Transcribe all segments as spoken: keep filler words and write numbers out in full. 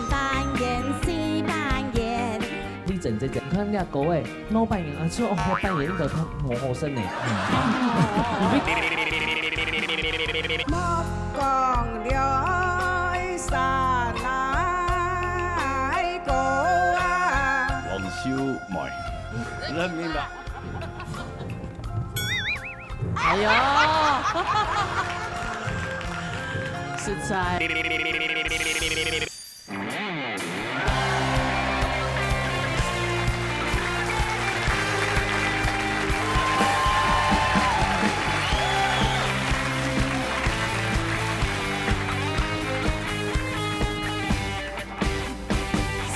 扮演，西扮演。你真真真，看你个歌诶，老扮演啊，所以哦，扮演应该看好好生呢。莫讲了，山来过啊。王秀梅，人民的。哎呦，实在。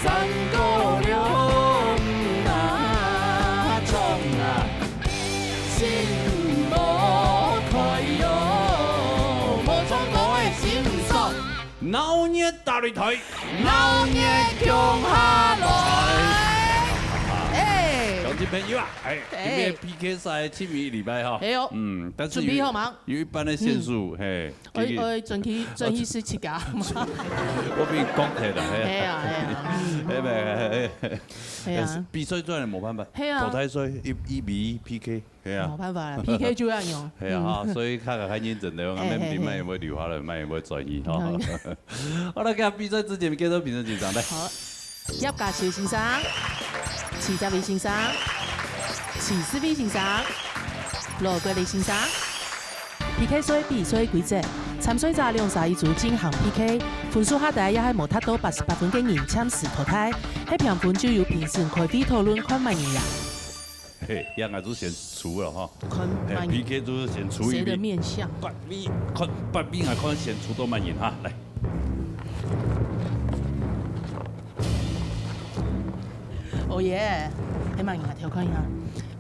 山歌了哪唱啊，心无开哟，无唱歌个心酸。闹热大擂台，闹热共下来。哎。乡亲朋友啊，哎，哎。今日个P K赛进行一礼拜哈。哎呦，嗯，但是有，准备好吗？有一半个选手，嗯。嘿， 哎，哎，转去，转去是自家嘛。我比你讲起来，嘿。嘿啊，嘿啊。哎，不，哎，哎，嘿啊。比赛转来没办法，嘿啊。淘汰赛一，一比一P K，嘿啊。没办法啦，P K就要用。嘿啊，嗯。哈，所以大家很认真的，嘿，嘿，嘿。慢慢也会流汗了，慢慢也会转移哈。嗯。好了，看比赛之前，给他评审紧张来。好。 叶家修先生、徐家伟先生、徐思伟先生、罗国立先生。P K赛比赛规则：參賽者兩儕一組進行P K，分數較低也係無達到八十八分个人暫時淘汰，係平分就由評審開會討論看麼人贏。 嘿，這下就先出了哈。看嘿，麼人，P K就係先出一位。誰的面相？八位，看八位啊，看先出到麼人哈，來。哦耶，係麼人啊？偷看一下。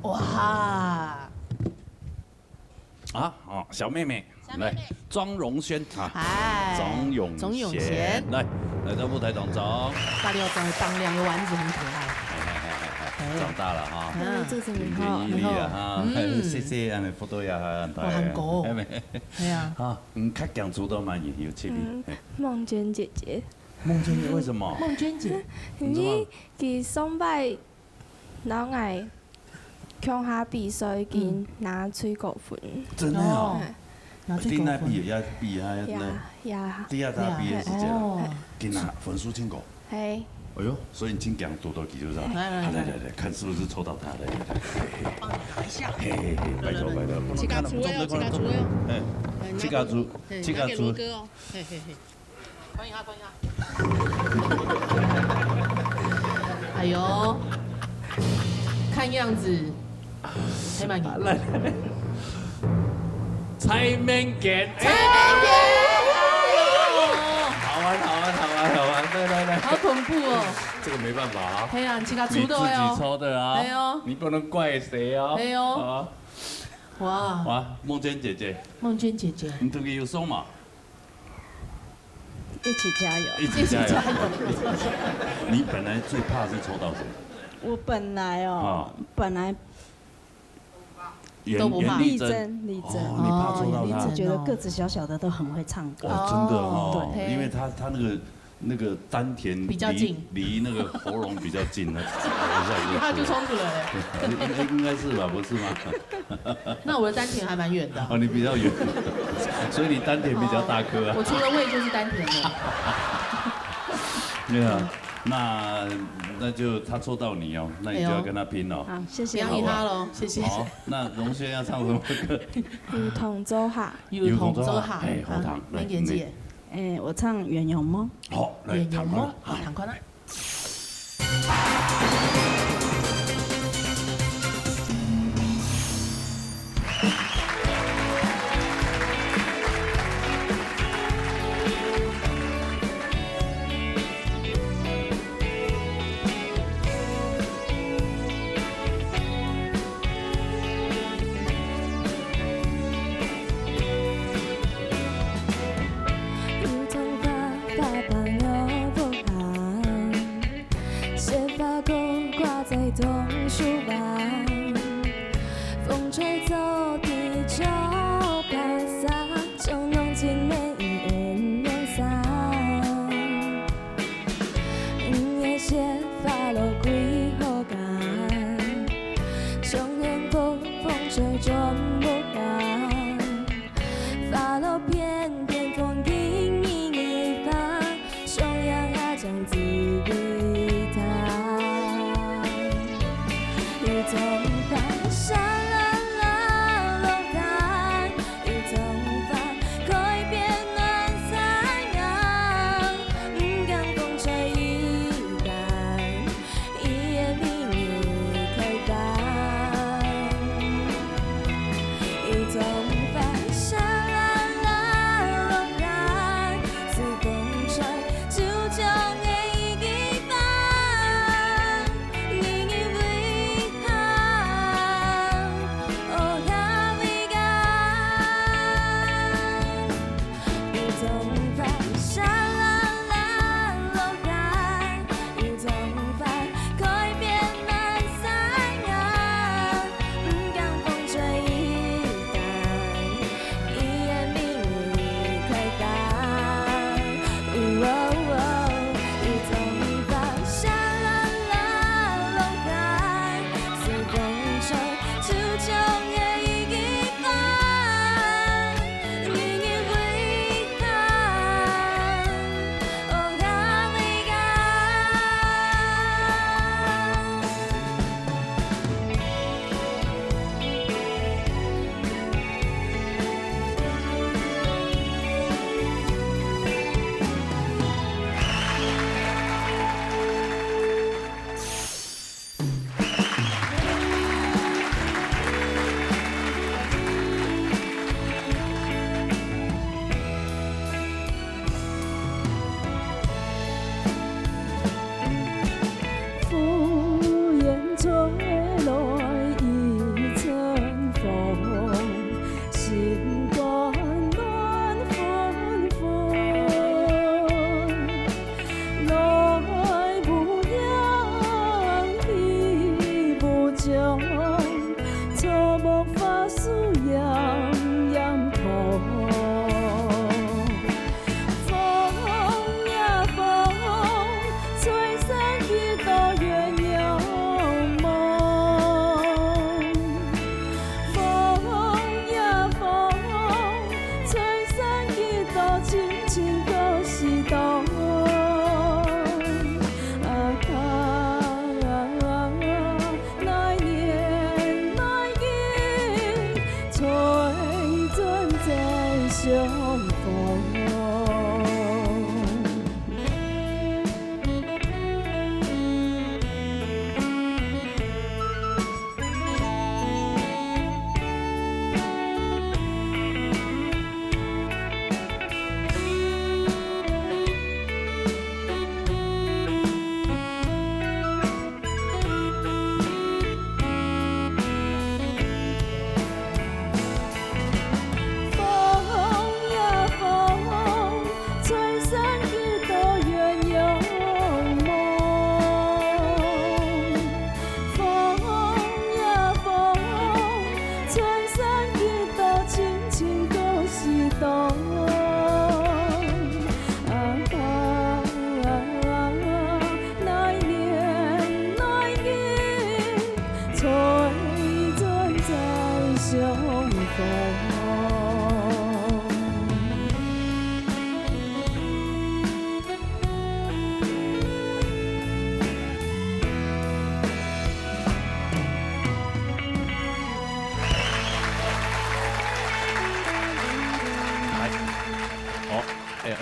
哇！啊，哦，小妹妹。 來，莊榮軒啊，哎，莊永賢，莊永賢。來，來到舞台當中。大家有看到當亮的丸子很可愛。嘿，嘿，嘿，嘿，嘿，哎。長大了哈。嗯。哎，做得很好。挺挺毅力的哈。嗯。細細，恁樣幅度也很大。哇，很高哦。哎，沒。哎呀。啊，嗯，較強出到麼人有趣味。嗯，嘿。夢娟姐姐。夢娟姐為什麼？夢娟姐。因為佢上擺 摎𠊎共下比賽，已經拿最高分。真的哦？哦。哎。拿最高分。在哪比呀？比啊，呀，那，呀。第二大比的時間啊，哦。已經拿分數最高。嘿。哎喲，所以你真強，多多記住上。來，來，來。啊，來，來，來，看是不是抽到他的。來，來，來，嘿，嘿。幫你拿一下。嘿，嘿，嘿，拜託，拜託，不能看了，自家出的哦，不能看了，自家出的哦。哎，來，自家出，嘿，自家出。拿給羅哥哦。嘿，嘿，嘿。 看一下，看一下。哎喲，看樣子，係麼人？來，來，來。蔡明健。蔡明健！哎喲！好玩，好玩，好玩，好玩！來，來，來。好恐怖哦。這個沒辦法啊。係啊，你自家出的哦。你自己抽的啊。哎喲。你不能怪誰哦。哎喲。啊。哇。哇，夢娟姐姐。夢娟姐姐。你同佢有熟嗎？ 一起加油。一起加油。一起加油。你本來最怕是抽到誰？我本來哦，啊。本來都不怕。袁，袁丽珍。丽珍，丽珍。哦，你怕抽到她？哦，丽珍哦。一直覺得個子小小的都很會唱歌。哦，真的哦，對。因為她，她那個，那個丹田離，比較近。離那個喉嚨比較近，那一下就，一下就衝出來了。對，應該，應該是吧，不是嗎？ 那我的丹田還蠻遠的啊。哦，你比較遠，所以你丹田比較大顆啊。哦，我除了胃就是丹田了。對啊，那，那就他抽到你哦，那你就要跟他拼哦。哎喲。好，謝謝。不要理他咯，謝謝。好，那榮軒要唱什麼歌？有同做客。有同做客。有同做客。哎，好，好，來，明姐姐。你。哎，我唱《鴛鴦夢》。好，來，演員哦，彈過來。好，彈過來。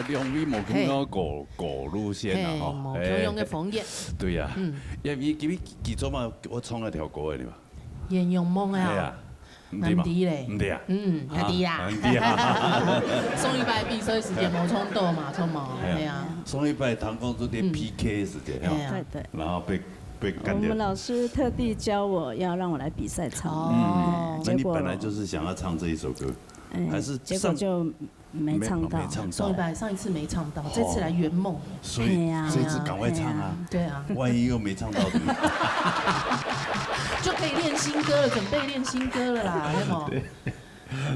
兩位無共樣个歌，歌路線啊，吼。無共樣个風格。對啊，因為今日其中嘛，我唱一條歌个，對吧？鸳鸯夢啊。係啊，毋對嘛？毋知咧。毋對啊？嗯，毋知啊。毋知啊。上一擺比賽時間無唱到嘛，唱無，係啊。上一擺談講做个P K時間，係啊。對對。然後被被幹掉。我們老師特地教我要讓我來比賽唱。哦。嗯，那你本來就是想要唱這一首歌，哎，還是上結果就沒唱到。沒唱到。上一擺，上一次沒唱到，這次來圓夢。所以，哎呀。這次趕快唱啊！對啊。萬一又沒唱到怎麼辦？就可以練新歌了，準備練新歌了啦，有沒有？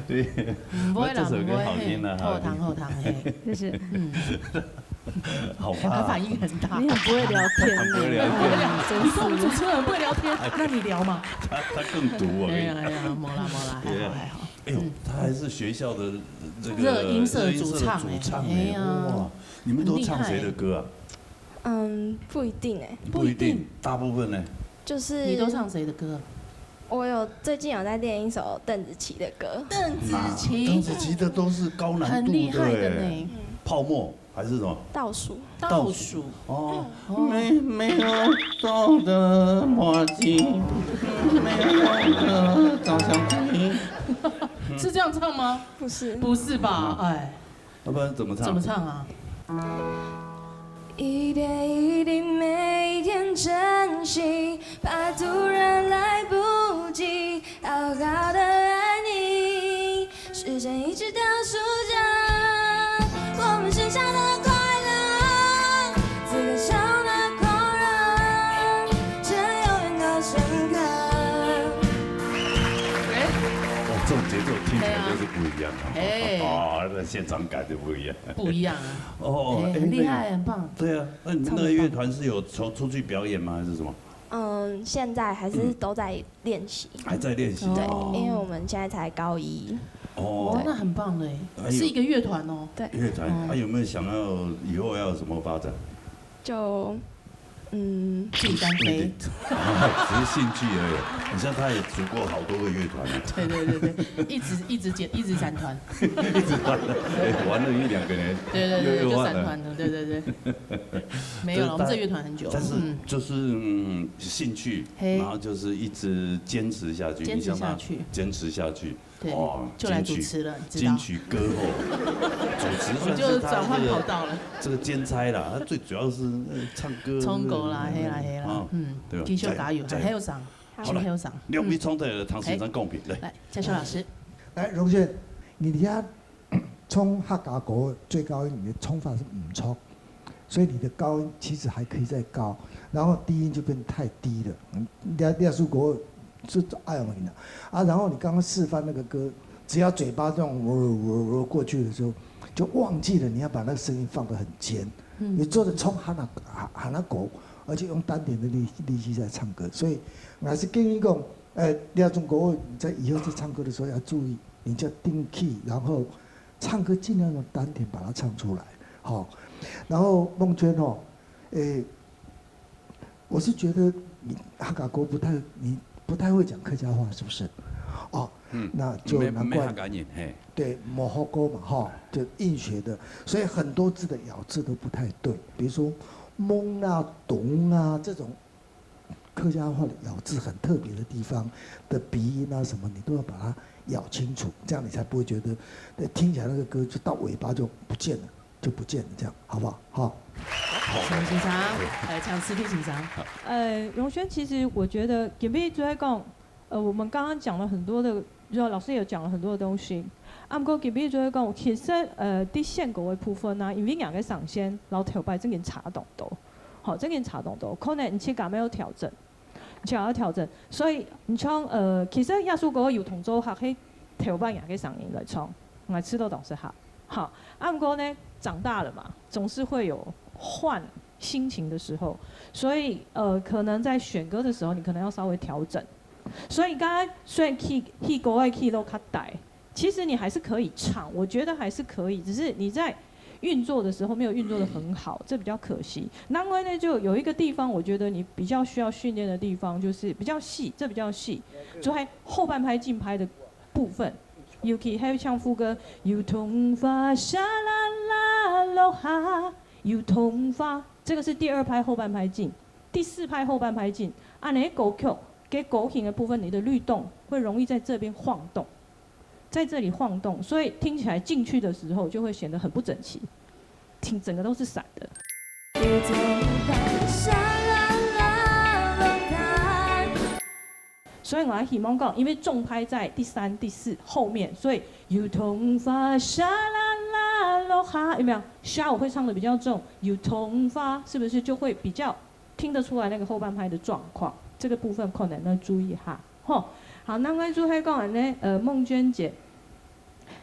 對，對。嗯，不會啦，這首歌好聽啊，不會，嘿，好聽。好聽，好聽，嘿。謝謝。嗯。好怕啊。他反應很大。你很不會聊天呢。很不會聊天。真是。你說我們主持人很不會聊天，那你聊嘛？他，他更毒，我跟你講。哎呀，哎呀，沒啦，沒啦，還好，對啊。還好。 哎呦，嗯。他還是學校的這個熱音社主唱欸，熱音社的主唱欸，哎呀，哇，你們都唱誰的歌啊？很厲害。嗯，不一定欸。不一定，不一定。大部分呢？就是你都唱誰的歌？我有，最近有在練一首鄧紫棋的歌。鄧紫棋？哪，鄧紫棋的都是高難度的欸。很厲害的呢。泡沫。 還是什麼？倒數。倒數。倒數。哦，沒，沒有找的麻吉，沒有的照相机。是這樣唱嗎？不是。不是吧？啊。哎。要不然怎麼唱？怎麼唱啊？一点一滴每天珍惜，怕突然来不及，好好的爱你。 时间一直倒数着我们剩下的快乐，此刻少了狂热，这永远都深刻。哎。哦，這種節奏聽起來就是不一樣啊。對啊。哎。哦，那現場感就不一樣。不一樣啊。哦，哎，哎，很厲害，那，很棒。對啊，那你們那個樂團是有出，出去表演嗎？還是什麼？嗯，現在還是都在練習。嗯。還在練習。對，哦。因為我們現在才高一。哦。哦，那很棒欸，還有是一個樂團哦。對。樂團，哦。啊，有沒有想要以後要有什麼發展？就，嗯。自己單飛。不一定。只是興趣而已。你像他也組過好多個樂團啊。對，對，對，對，一直，一直剪，一直斬團。一直玩，哎，玩了一兩個年，對，對，對，又，又換了。就散團了，對，對，對。没有了，我們這樂團很久。但是，嗯。就是，嗯，興趣，嘿。然後就是一直堅持下去，堅持下去。你像他堅持下去，對，哦，就來主持了，金曲，知道。金曲歌后，主持算是他這個，我就轉換跑道了。這個兼差啦，他最主要是，呃，唱歌，唱歌啦，嘿啦，嘿啦，啊，嗯，對吧？繼續加油，加油，還有啥？好，來，還有啥？兩位唱的唐先生公平，嗯。來。來，嘉修老師。來，榮軒，你佇遐唱客家歌，最高音你的唱法是毋錯，所以你的高音其實還可以再高，然後低音就變太低了。嗯，你，你這首歌是愛用的啊。啊，然後你剛剛示範那個歌，只要嘴巴這樣喔喔喔過去的時候，就忘記了你要把那個聲音放得很尖。嗯。你做得唱客家，客家歌，而且用丹田的力，力氣在唱歌，所以我還是建議講，呃，這種歌你在以後在唱歌的時候要注意，你就定氣，然後唱歌盡量用丹田把它唱出來，好。然後孟娟哦，誒，我是覺得你客家歌不太，你不太會講客家話，是不是？哦，嗯，那就難怪。毋係，毋係客家人，嘿。對，無學過嘛，哈，就硬學的，所以很多字的咬字都不太對，比如說懵啊、懂啊這種 客家話的咬字很特別的地方的鼻音啊什麼，你都要把它咬清楚，這樣你才不會覺得，呃，聽起來那個歌就到尾巴就不見了，就不見了，這樣好不好？好。陳先生，來，請思平先生。呃，榮軒，其實我覺得，簡單就來講，呃，我們剛剛講了很多的，就老師也講了很多的東西。啊，毋過簡單就來講，其實，呃，在選歌的部分呢，因為兩個上線，然後頭擺正經差當多。 吼，正經差當多，可能你自家愛調整，你自家愛調整。所以你像，呃，其實這首歌有同做客係頭擺人个聲音來唱，𠊎試著當適合。好，啊，毋過呢，長大了嘛，總是會有換心情的時候，所以，呃，可能在選歌的時候，你可能要稍微調整。所以剛剛雖然起，起歌个起落較大， 其實你還是可以唱，我覺得還是可以，只是你在運作的時候沒有運作得很好，這比較可惜。另外呢，就有一個地方，我覺得你比較需要訓練的地方，就是比較細，這比較細，就係後半拍、近拍的部分。尤其還有像副歌，有桐花沙啦啦，落下，油桐花，这个是第二拍后半拍进，第四拍后半拍进。啊，你的歌曲，给狗型的部分，你的律动会容易在这边晃动，在这里晃动，所以听起来进去的时候就会显得很不整齐，听整个都是散的。所以我还希望讲，因为重拍在第三、第四后面，所以油桐花沙啦啦落下，有没有？沙我会唱的比较重，油桐花是不是就会比较听得出来那个后半拍的状况？这个部分可能要注意哈。吼，好，另外就还讲呢，呃，孟娟姐，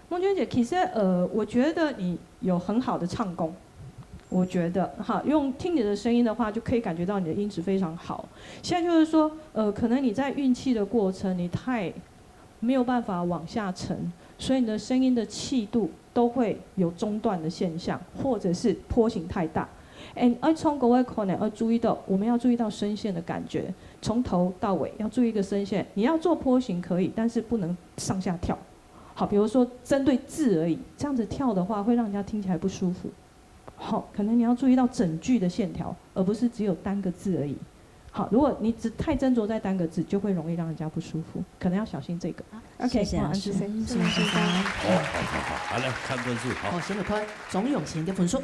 孟娟姐，其实呃，我觉得你有很好的唱功，我觉得哈，用听你的声音的话，就可以感觉到你的音质非常好。现在就是说，呃，可能你在运气的过程，你太没有办法往下沉，所以你的声音的气度都会有中断的现象，或者是波形太大。And 爱唱歌的可能要注意到，我们要注意到声线的感觉，从头到尾要注意一个声线。你要做波形可以，但是不能上下跳。好，比如说针对字而已，这样子跳的话，会让人家听起来不舒服。好，可能你要注意到整句的线条，而不是只有单个字而已。好，如果你只太斟酌在单个字，就会容易让人家不舒服，可能要小心这个。 OK，谢谢老师。谢谢先生。好，好，好，好，好，来看分数，好。好，先来看鍾永琴个分数。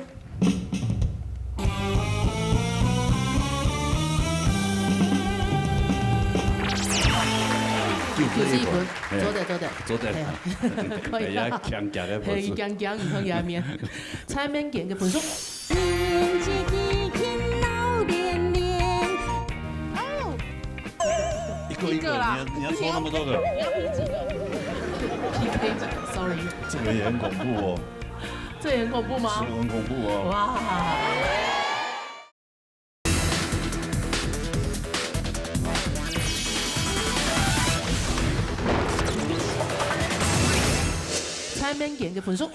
九十一分，做得，做得，做得，可以，要强强个分数，强强，你看下面，蔡明健个分数。一个一个，你要你要抽那么多个，P K，sorry，这个也很恐怖哦，这也很恐怖吗？很恐怖哦。哇！蔡明健个分数。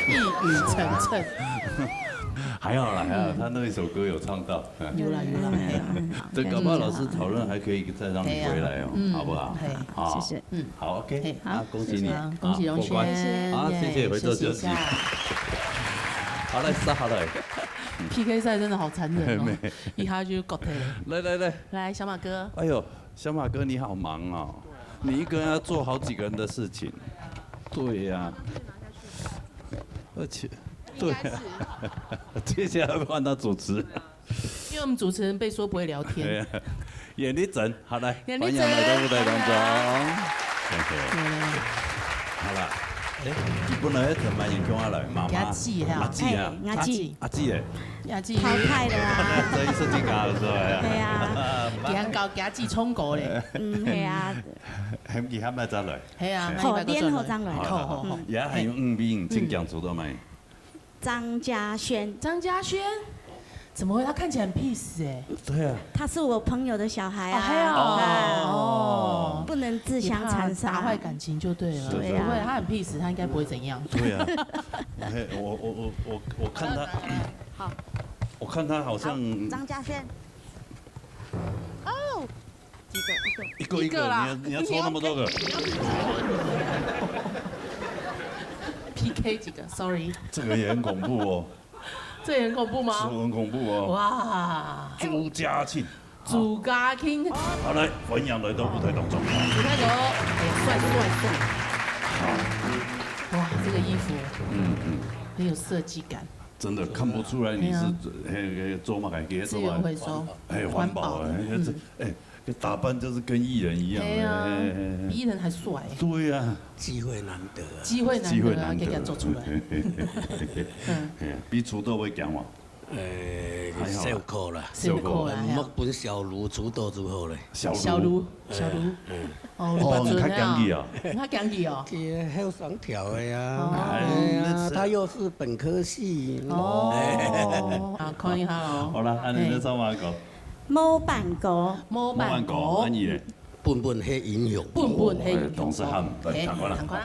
抑郁沉沉。还好啦，还好，他那一首歌有唱到。有啦有啦，嘿啦。这搞不好老师讨论还可以再让你回来哦，好不好？嘿，好，谢谢。嗯，好，OK，啊，恭喜你，恭喜荣过关轩，啊，谢谢，回头休息。好嘞，杀好嘞。 P K 赛真的好残忍哦，一下就过去了。来来来，来，小马哥，哎呦，小马哥你好忙哦，你一个人要做好几个人的事情。对呀，而且，对呀，接下来换他主持。因为我们主持人被说不会聊天。对呀，演一整，好来，演一整欢迎来到舞台当中。OK，好啦，哎，你本来要怎么影响下来？妈妈，阿姊哈阿姊啊，哎，阿姊，阿姊哎，阿姊，淘汰了啊。这一设计家的时候呀，对啊，给他搞给阿姊冲狗嘞，嗯，对啊，很遗憾那再来。嘿啊，好，练好再来。好好好，也很有嗯病，真讲出到没？张嘉轩，张嘉轩，怎么会？他看起来很 peace 哎，对啊，他是我朋友的小孩哦，还有啊，哦，不能自相残杀。打坏感情就对了，对啊不会，他很 peace，他应该不会怎样。对啊，嘿，我我我我我看他，好，我看他好像张嘉轩，哦，几个一个一个一个，一个啦你要你要抽那么多个， P K 几个，sorry，这个也很恐怖哦，这也很恐怖吗？是很恐怖哦。哇，朱家庆，朱家庆，好来，欢迎来到舞台当中。你看哦，哎，帅帅帅，哇，这个衣服嗯嗯，很有设计感，真的看不出来你是哎呀嘿嘿做嘛改给资源回收，哎，环保哎，这哎，这打扮就是跟艺人一样。哎呀哎哎哎，比艺人还帅，对呀，机会难得啊，机会难得啊，机会难得，给他做出来，嘿嘿嘿嘿嘿，哎呀，比土豆会讲嘛，诶，还好啦小可啦，辛苦啦，莫本小炉煮豆煮好咧。小小炉小炉，哦，哦，你较讲义啊，你较讲义哦，佢後生條个哦啊，哎呀，他又是本科系，哦，啊，可以哈哦，好啦，按你的做法讲，模板狗，模板模板狗，狗按，你嘞，笨笨黑英雄，笨笨黑哎，同事喊，来，赶快啦，赶快。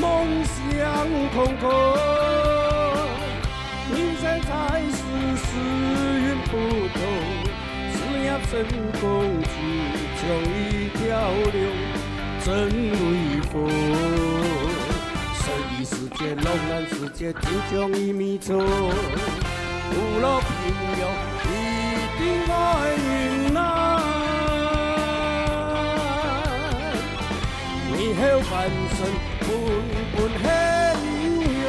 梦想空空，人生在世，时运不同，事业成功，只像一条龙，真威风。这一世界，浪漫世界，就像一米虫，不落平庸，一定爱云南。 你后半生本本很有。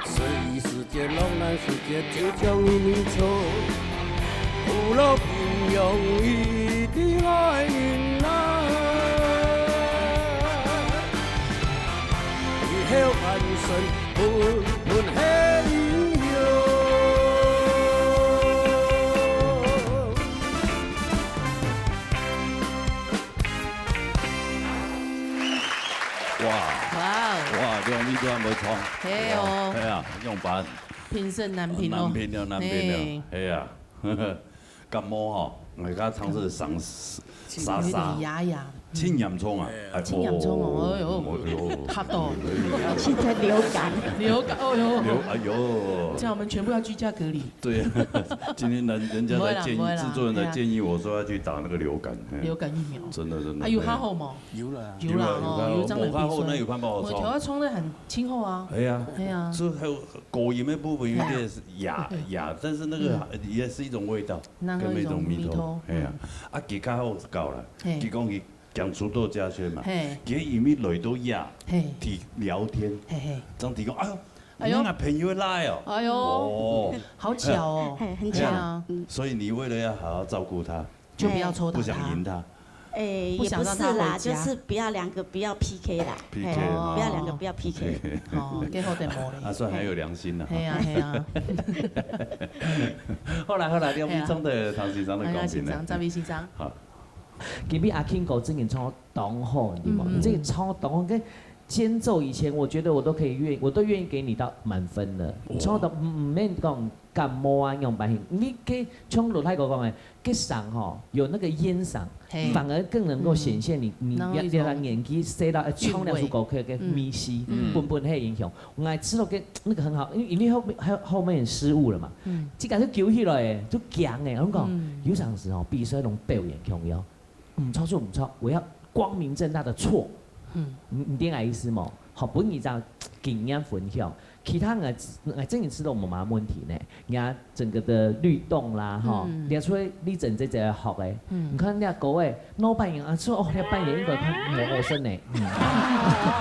这一世界，浪漫世界，就像一米虫，不落平庸，一定爱云南。你后半生本本很有。 哇，哇哦，哇，两位都还没唱。嘿哦。哎呀，用吧。评审难评哦。难评了，难评了。嘿。哎呀，感冒哈，我刚刚唱是嗓沙沙，有点哑哑。真严重啊！哎，真严重哦，哎呦，哦，哎呦，吓到。现在流感。流感，哦呦。流，哎呦。这样我们全部要居家隔离。对，今天人，人家在建议，不会啦，不会啦，制作人在建议我说要去打那个流感，嘿。流感疫苗。真的，真的，啊，有好好吗？ 有啦。有啦，有啦，哦，有啦，有张良比赛。有啦，有啦，我看好那有看好我唱。我头发冲得很清厚啊。哎呀，哎呀。这还有高音的部分有点是哑，对。哑，但是那个也是一种味道，那个一种味道。跟一种味道，哎呀，嗯。啊，吉他好搞了，嘿。吉讲伊讲出豆家圈嘛，嘿。吉他因为来到呀，嘿。提聊天，嘿嘿。这样提供，哎呦，哎呦。你那朋友来哦，哎呦，哦，好巧哦，嘿，很巧。对啊。嗯。所以你为了要好好照顾他， 就不要抽打他。不想赢他。哎，不想让他回家。也不是啦，就是不要两个不要P K啦。P K，哎，哦。不要两个不要P K。哦，给好点毛嘞。啊，算还有良心呢。嘿啊，嘿啊。好啦，好啦，你有没有唱的唐先生的公平呢？哎呀，先生，这位先生。好。今日阿King哥真的唱得当好，你知吗？嗯，嗯。你这个唱得当好，跟间奏以前，我觉得我都可以愿，我都愿意给你到满分了。你唱得，嗯，嗯，免讲感冒啊，那种表现，你给像罗大哥讲的， 个嗓吼，有那个烟嗓，嘿。反而更能够显现你，嗯。你，然后一种你，你年纪細到，哎，唱那首歌曲个味，嗯。味道，嗯。本本很影响。我还知道个那个很好，因为，因为后面，后，后面失误了嘛。嗯。这个是揪起来的，就强的，我讲，嗯。有当时吼，比赛那种表演共样，嗯，错就嗯错，我要光明正大的错。嗯。你，你懂我意思吗？好，本意这样经验分享， 其他人，人真正知道我们嘛问题呢。人家整个的律动啦，吼，嗯。列出来你真正在学的。嗯。你看人家各位，老扮演啊，说哦，那扮演应该看无好生呢。嗯。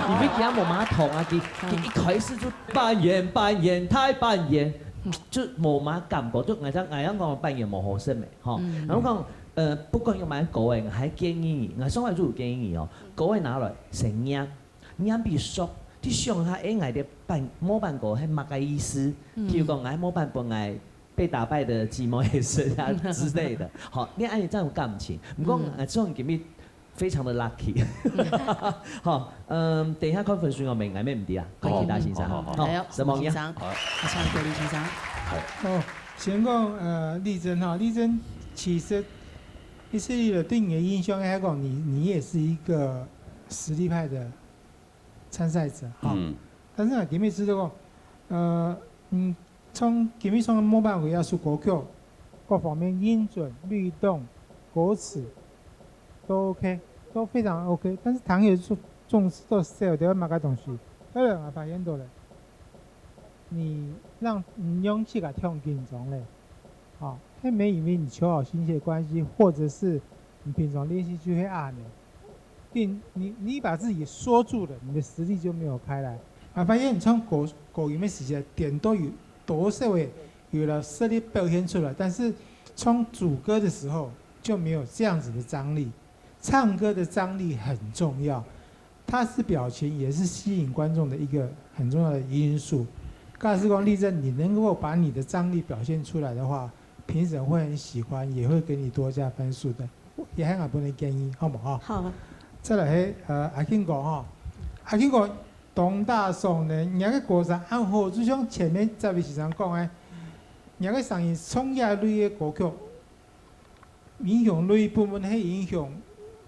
你们给他无嘛同啊，佢，佢一开始就扮演，扮演，太扮演，就无嘛感觉，就俺像，俺像讲扮演无好生的，吼。嗯。然后讲，呃，不管有蛮高的，还建议你，俺上来就有建议你哦，高的拿来先念。 念比熟，你想下，哎，𠊎个伴，模板歌係麼个意思？嗯。譬如講，𠊎模板本來被打敗的寂寞夜深啊之類的。好，你愛有這種感情。毋過，嗯。呃，這種今日非常的lucky。嗯。好，嗯，等一下看分數，𠊎乜，𠊎乜毋知啊，看其他先生。哦，好，好，好。好，哎呦，什麼樣？先生，好。啊，請郭立先生。好。哦，先講，呃，麗珍哈，麗珍其實一直以來對你的印象，應該講你，你也是一個實力派的 參賽者哈。嗯。但是呢，今日知道講，呃，嗯，從今日從模板歌曲、歌曲各方面音準、律動、歌詞都OK，都非常OK。但是唐有重重視到少掉麼个東西，後來我發現到了，你讓，你讓自家忒緊張了。 哦，係無因為你求好心切的關係，或者是你平常練習就會恁樣，你，你，你把自己縮住了，你的實力就沒有開來。啊，發現你唱高，高音的時節，點都有，多少會有了實力表現出來，但是唱主歌的時候就沒有這樣子的張力。唱歌的张力很重要，它是表情，也是吸引观众的一个很重要的因素。假使讲丽珍，你能够把你的张力表现出来的话，评审会很喜欢，也会给你多加分数的。也很好，不能建议，好不好？好。再来，呃，阿King哥哈，阿King哥，当大爽呢，你个歌声恁好，就像前面这位先生讲的，你个声音唱这类的歌曲， 影响类部分，迄影响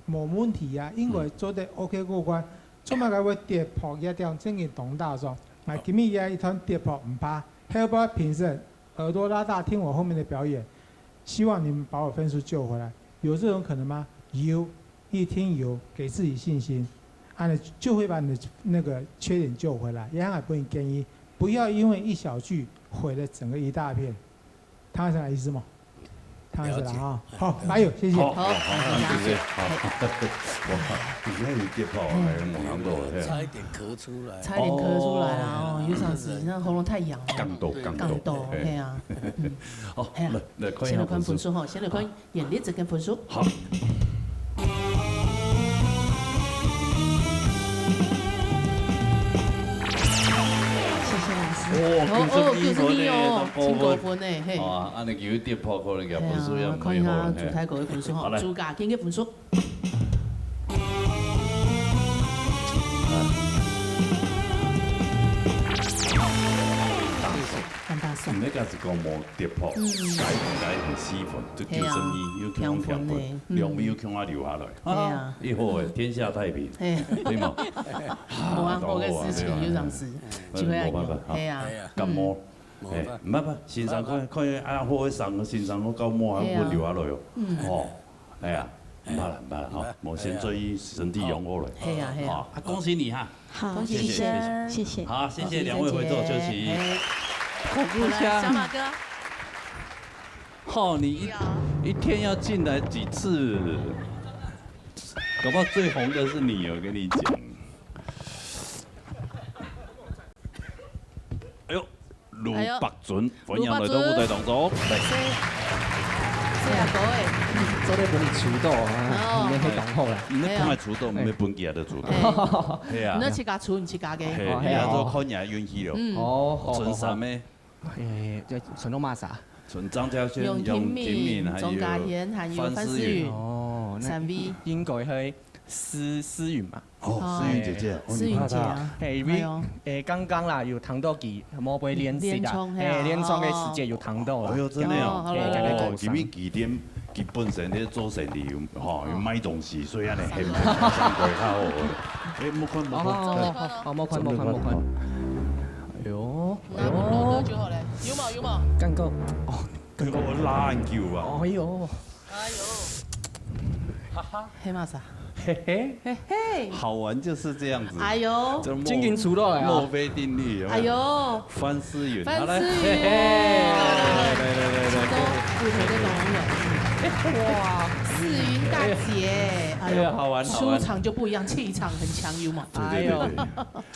无问题啊，应该做得OK过关。做么个会跌破一点，正经当大爽。啊，今日也一段跌破毋怕，后摆评审耳朵拉大，听我后面的表演，希望你们把我分数救回来。有这种可能吗？有，一定有，给自己信心，啊，就会把你的那个缺点救回来。也还不建议，不要因为一小句毁了整个一大片。 他是啥意思吗？他是啦哈。好，加油，谢谢。好，好，好，谢谢。好，哇，你现在有跌破啊，还有猛男豆，嘿。差一点咳出来。差一点咳出来啊，哦，有啥事？那喉咙太痒了。刚到，刚到，刚到，嘿。嘿啊。嗯。好，嘿啊。来，来看一下先来看分数。分数哈，先来看严丽珍个分数。好。 谢谢老师。哦，哦，哦，九十二分呢，九十二哦，真高分呢，嘿。啊，恁呢佢跌破可能佢分數也毋會好了，嘿啊，看一下朱大哥个分數哈，好，來。朱家健个分數。很大手。你那个是講無跌破，嗯。該應該很四分，就九十二，嘿啊，又強強分，兩分呢，嗯。兩分又強啊留下來。 嘿啊。啊，以後欸，天下太平，嘿。對嗎？無啊，啊，好个事情，對啊，對啊。有當時，嗯，機會啊，無辦法，有，嘿啊。啊。感冒，嗯。哎，無辦法。先生看，看啊，好个傷，先生看感冒啊，嘿啊。分流下來哦。嗯。哦，哎呀，毋怕啦，毋怕啦，哈，無先注意身體養好了。嘿啊，嘿啊。啊，恭喜你哈。 好，恭喜你，謝謝，謝謝。謝謝。好，謝謝兩位合作，謝謝。嘿。鼓鼓掌。好，來，小馬哥。哦，你一，哎呀。一天要進來幾次？搞不好最紅的是你，我跟你講。哎呦， 盧伯準，歡迎來到舞台當中。哎呦，盧伯準。細，細阿哥欸。做得分你出道啊，哦。你也當好啦。你那看來出道，哎。你分佢个出道。哎。係啊。你自家出，你自家个。係，哦，係啊。你做看人運氣咯。嗯。哦，好，好，好。準三个。哎，這準到麼儕？準張嘉軒、楊廷明、楊廷明，還有鍾嘉賢，還有范思允。范思允。哦，那三位。應該係思，思允吧。 哦，哦。思允姐姐，哦，思允姐啊。你怕她啊？係，因為，哎呦。誒，剛剛啦，有聽到佢，無會練習啦。練唱，係啊。誒，練唱个時節有聽到啦。哎呦，真的哦。哦，好了，好了。哦，因為佢店，佢本身咧做生意，有，吼，有賣東西，所以恁呢很，相對較好。哎，莫看，莫看。哦，好，好，好，莫看，莫看，莫看。哎呦，哎呦。拿個錄歌就好了。有無？有無？剛剛，哦，剛剛我拉很久啊。哎呦。 哎呦，哈哈，係麼儕？嘿嘿，嘿嘿，好玩就是這樣子。哎呦，就莫，正經出道了啊。墨菲定律，有沒有？哎呦，范思允，范思允，好，來，嘿嘿，來，來，來，來，來。都不同的網友。哇，思允大姐，哎呦，哎呀，好玩，好玩。出場就不一樣，氣場很強，有嗎？對，對，對，對。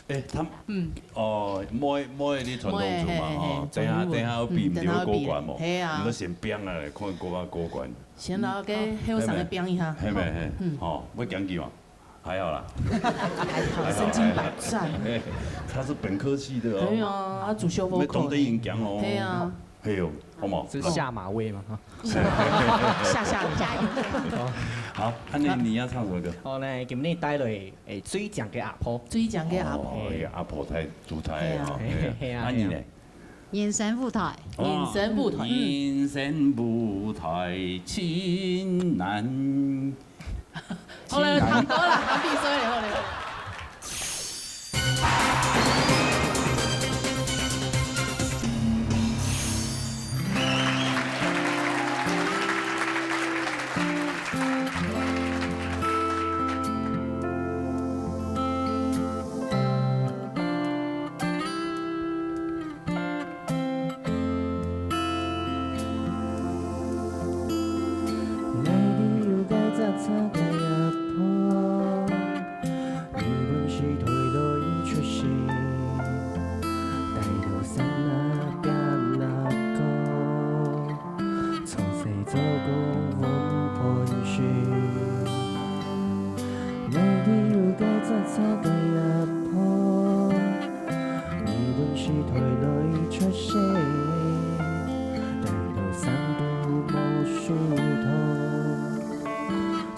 哎呦。哎，他，嗯。哦，妹，妹，你傳統組嘛，妹，嘿，嘿，吼，嘿，等下，傳統組。等下要比，嗯，等下要比，毋係過關無？係啊。毋過先拚啊，看過關，過關。 先來，該後生个拚一下。係咩？係咩？係，嗯。吼，會驚佢嗎？還好啦。還好，身經百戰。嘿，他是本科系的哦。對啊，啊，主修 vocal。那懂得演講哦。對啊。嘿喲，好無？這是下馬威嘛，哈。下，下，下一位。好，恁呢你要唱什麼歌？哦，來，今日帶來，誒，最強个阿婆。最強个阿婆。哦，哎呀，阿婆太主打个哈。係啊。嘿啊，啊你呢？ 人生舞台。哦，人生舞台，嗯。人生舞台盡難，好了，盡難。差不多了，好，閉嘴了，好了。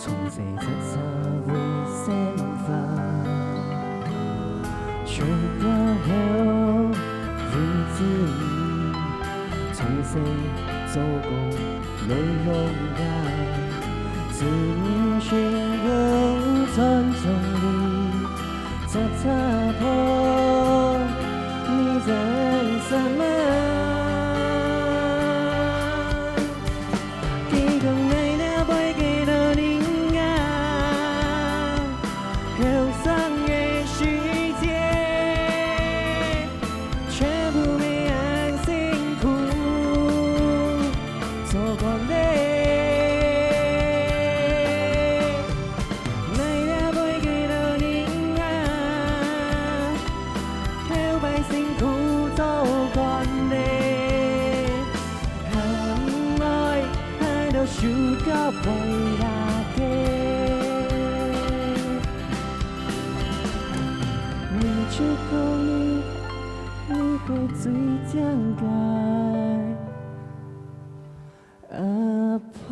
從細摘茶會生花，秋過後有滋味。從細做工來養家，子女成功傳宗里，摘茶鋪你真煞猛。 記得𠊎這輩个老人家，後生个時節，全部乜恁辛苦做官咧。𠊎這輩个老人家，後擺辛苦做官咧。 還毋愛害到手腳背罅个。你就講你，你係最靚个阿婆。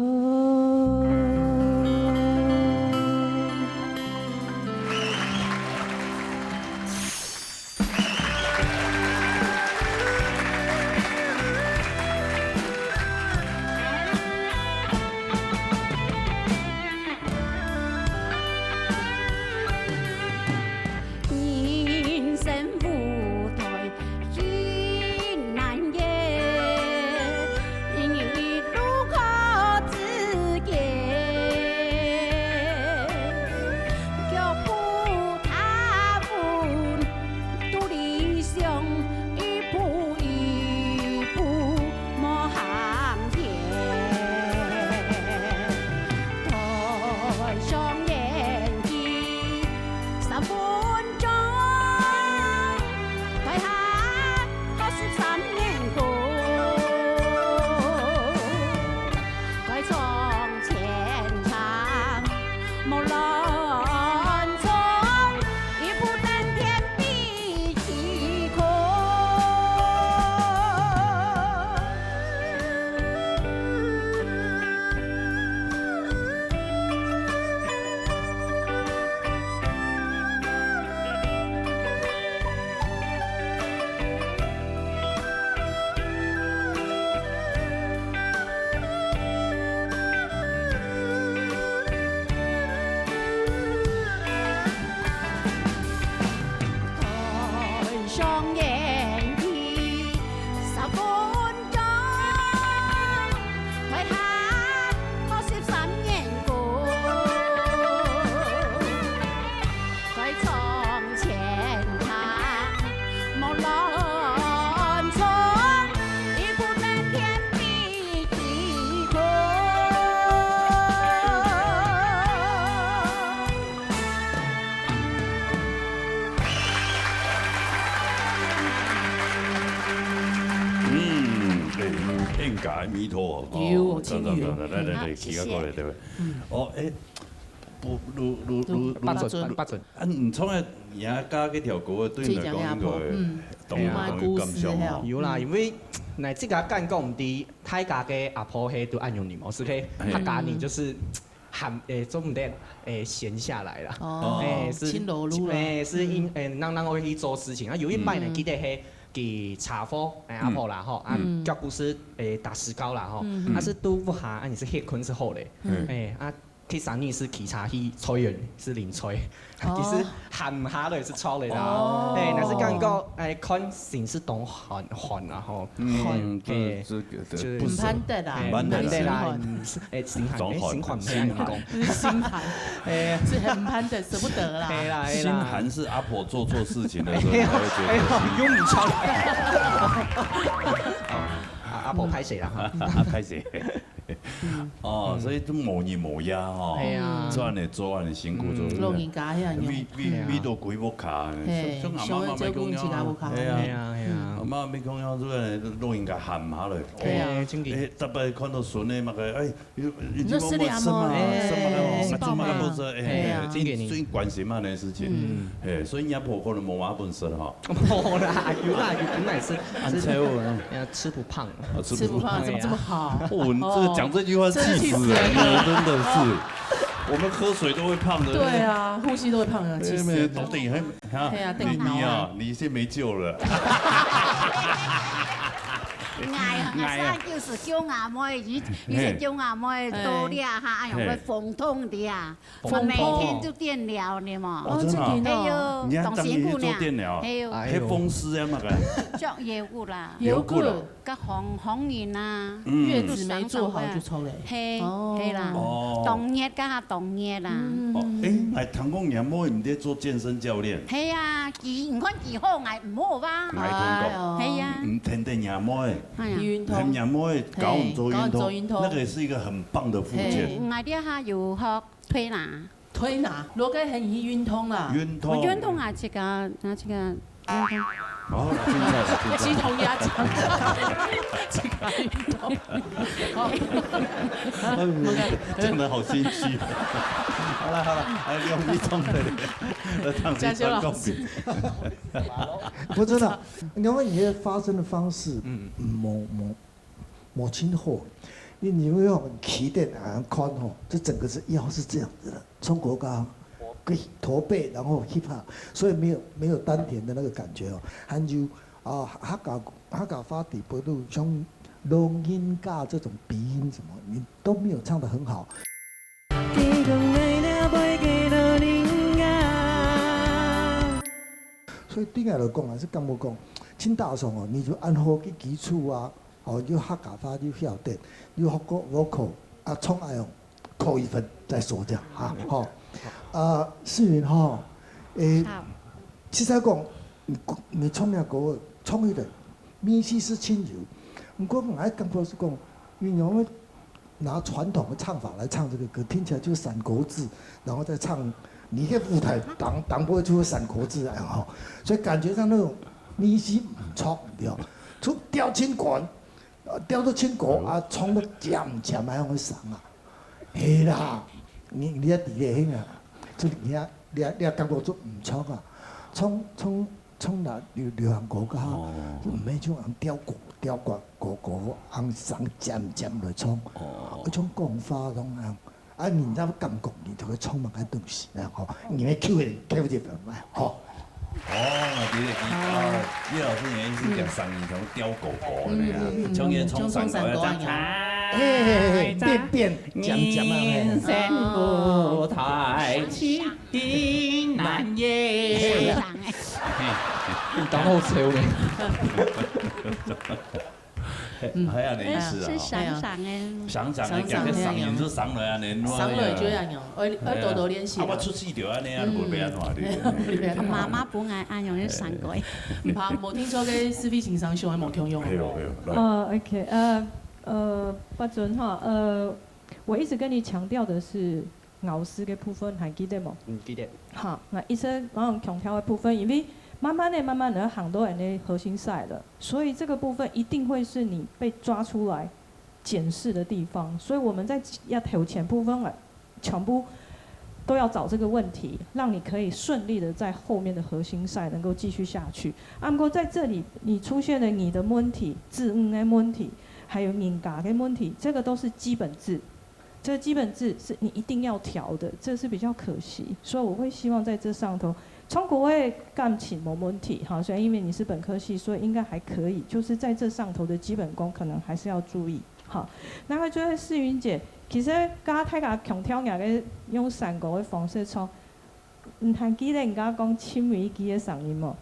人生舞台， 難言，一路靠自己，腳步踏穩，對理想一步一步莫行偏。抬上眼睛，三分 鐘，台下五十三年功，該從前場，莫亂衝，一步登天比其空。 台上演技，三分鐘，台下五十三年功，在窗前看，莫亂衝，一步登天比其空。 嗯，哎，有演歌的味道哦。有，哦，真的，真的，真的，來，來，來，啊，謝謝。起個鼓來，對不對？嗯。哦，哎，不，如，如，如，八準，八準。啊，你唱个你阿家該條歌，對你來講應該，嗯，當有感想哦。有啦，因為，來，這個感覺，毋知大家个阿婆係都恁樣呢無？係个，嘿。客家人就是 閒，誒，做毋得，誒，閒下來啦。哦，誒，是，盡勞碌啦。誒，是因，嗯。誒，人人會去做事情。啊，有一擺呢，嗯。記得係去茶貨，誒，阿婆啦，吼，啊，嗯。腳步係，誒，打石膏啦，吼，嗯。啊，係都毋好，啊，你係歇睏係好咧。嗯。誒，啊，第三日係騎車去菜園，係淋菜。哦。其實閒下來係錯咧啦。哦。誒，若係感覺，誒，看心係當寒，寒啦，吼。嗯，嘿，這，這，這，就毋盼得啦，嘿，毋盼得啦，毋盼得。嗯， 誒，心寒，誒，心寒，心寒。心寒。誒。是很盼得，捨不得啦。嘿啦，嘿啦。心寒是阿婆做錯事情的時候才會覺得心寒。哎呦，哎呦，用毋著。啊，阿婆，歹勢啦，哈。啊，歹勢。嗯。哦，所以就無日無夜吼，哎呀。做恁樣做，恁樣辛苦做。嗯。老人家遐樣。為，為，哎呀。為著歸屋下，嘿，像，像阿媽想要照顧自家屋下。哎呀。哎呀，哎呀。嗯。阿媽，你講要這個老人家閒下來，哎呀。哦，真的。誒，逐擺看著孫仔嘛，哎， 有，有，那是這樣嘛，有，哎，有，有，哎，有，哎，哎，真的呢。最關心恁樣个事情。嗯。嘿，所以若婆可能無麼本事哈。無啦，有啦，有，本來是，恁臭啊。哎呀，吃不胖。啊，吃不胖。吃不胖，怎麼這麼好？哦，你這個講這句話氣死人了，哦。真的是。我们喝水都会胖的。对啊，呼吸都会胖啊，气死人了。对，没有，到底还，哈，对啊，你，你啊，你是没救了。哎，好像就是叫阿妹，以，以前叫阿妹多了哈，哎呦，会风筒的啊，风筒。每天就电疗呢嘛。哦，真的啊。真的哦。哎呦，你看，当年也做电疗。哎呦。还风湿啊，那个。叫药物啦。药物咯。 个红，红人啊，嗯。月子没做好就抽嘞。嘿，哦。嘿啦，哦。当月个当月啦。嗯。哦，哎，𠊎聽講若妹毋得做健身教練。嘿呀，佢，你看佢好，𠊎毋好吧？𠊎同你講，哎喲。嘿呀。毋天天若妹，哎呀。運動。天若妹搞你做運動，嘿，搞你做運動。那個也是一個很棒的復健。嘿。𠊎這下有學推拿。 推拿，落去喊佢運動啦。運動。運動啊，這個，啊，這個，運動。好，來，現在了，現在。雞同鴨講，這個運動。好。哎，講得好心虛。好了，好了，來，用一種的，來，唱這一段共鳴。嘉修老師。不，真的，因為你的發聲的方式，嗯。無，無，無盡好。你，你用起點來看吼，這整個是腰是這樣子的。 中國歌，個駝背，然後hip hop，所以沒有，沒有丹田的那個感覺哦。還有，啊，客家，客家話底部都像老人家這種鼻音什麼，你都沒有唱得很好。所以對𠊎來講，還是感覺講，盡打爽哦，你就按好个基礎啊， 哦，又客家話又曉得，又學過vocal，啊，唱愛用扣一分再說這樣啊，吼。啊，世雲吼，誒，好。其實講，你，你唱這歌，唱一個，名氣是盡有，毋過𠊎感覺是講，你用拿傳統的唱法來唱這個歌，聽起來就是山歌子，然後再唱，你的舞台當，當不會就是山歌子啊，吼。所以感覺上那種名氣毋錯，對吧？就調盡懸， 呃，調到盡高啊，唱到尖尖啊，樣个聲啊。係啦，你，你也知咧，係啊，就你啊，你啊，你啊感覺就毋錯啊。唱，唱，唱那流，流行歌个哈，哦。就毋係像人調高，調高，高高，人聲尖尖來唱，哦。像講話當樣。 啊，人家感覺你就會充滿个東西，然後你的口味，口味就很好，吼。哦，我覺得你，啊，葉老師你的意思講聲音像吊狗狗的那樣，嗯，嗯，嗯，像那種唱山歌一樣。像山歌一樣。哎，哎，哎，哎，變，變，尖尖啊，哎。人生舞台，七定難言。嘿，你當好笑呢。 嗯。還有你意思啊？是上上的。上上的，上上的，講个上音就上來啊，你上來就恁樣，愛，愛多多練習啊。啊，我出世就恁樣啊，嗯。無變安怎，對不對？無變安怎。媽媽本來恁樣就上過。毋怕，無聽說个思維情商上還無共樣。哎喲，哎喲，來。哦，OK，呃，呃，八尊哈，呃，我一直跟你強調的是， 咬字个部分還記得無？嗯，記得。好，𠊎一直講強調个部分，因為慢慢的、慢慢的行到恁呢核心賽了，所以這個部分一定會是你被抓出來檢視的地方。所以我們在這頭前部分啊，全部都要找這個問題，讓你可以順利的在後面的核心賽能夠繼續下去。啊，毋過在這裡，你出現了你的問題、自我的問題，還有人格的問題，這個都是基本字。 這基本字是你一定要調的，這是比較可惜。所以我會希望在這上頭，唱歌个感情無問題，哈，雖然因為你是本科系，所以應該還可以，就是在這上頭的基本功可能還是要注意，哈。那麼最後世雲姐，其實剛剛大家強調兩個用山歌个方式唱，你還記得你剛剛講親密機个聲音無？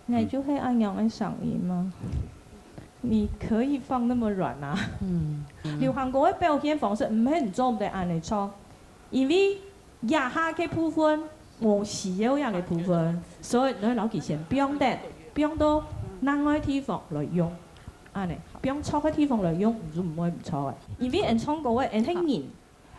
那就係恁樣个聲音嗎？你可以放那麼軟啊。嗯。流行歌个表現方式毋係你做毋得恁呢唱，因為這下个部分無需要這個部分，所以你愛摎佢先放等，放到另外地方來用，恁呢，放著个地方來用，你就毋會毋著个。因為𠊎唱歌个，𠊎係人，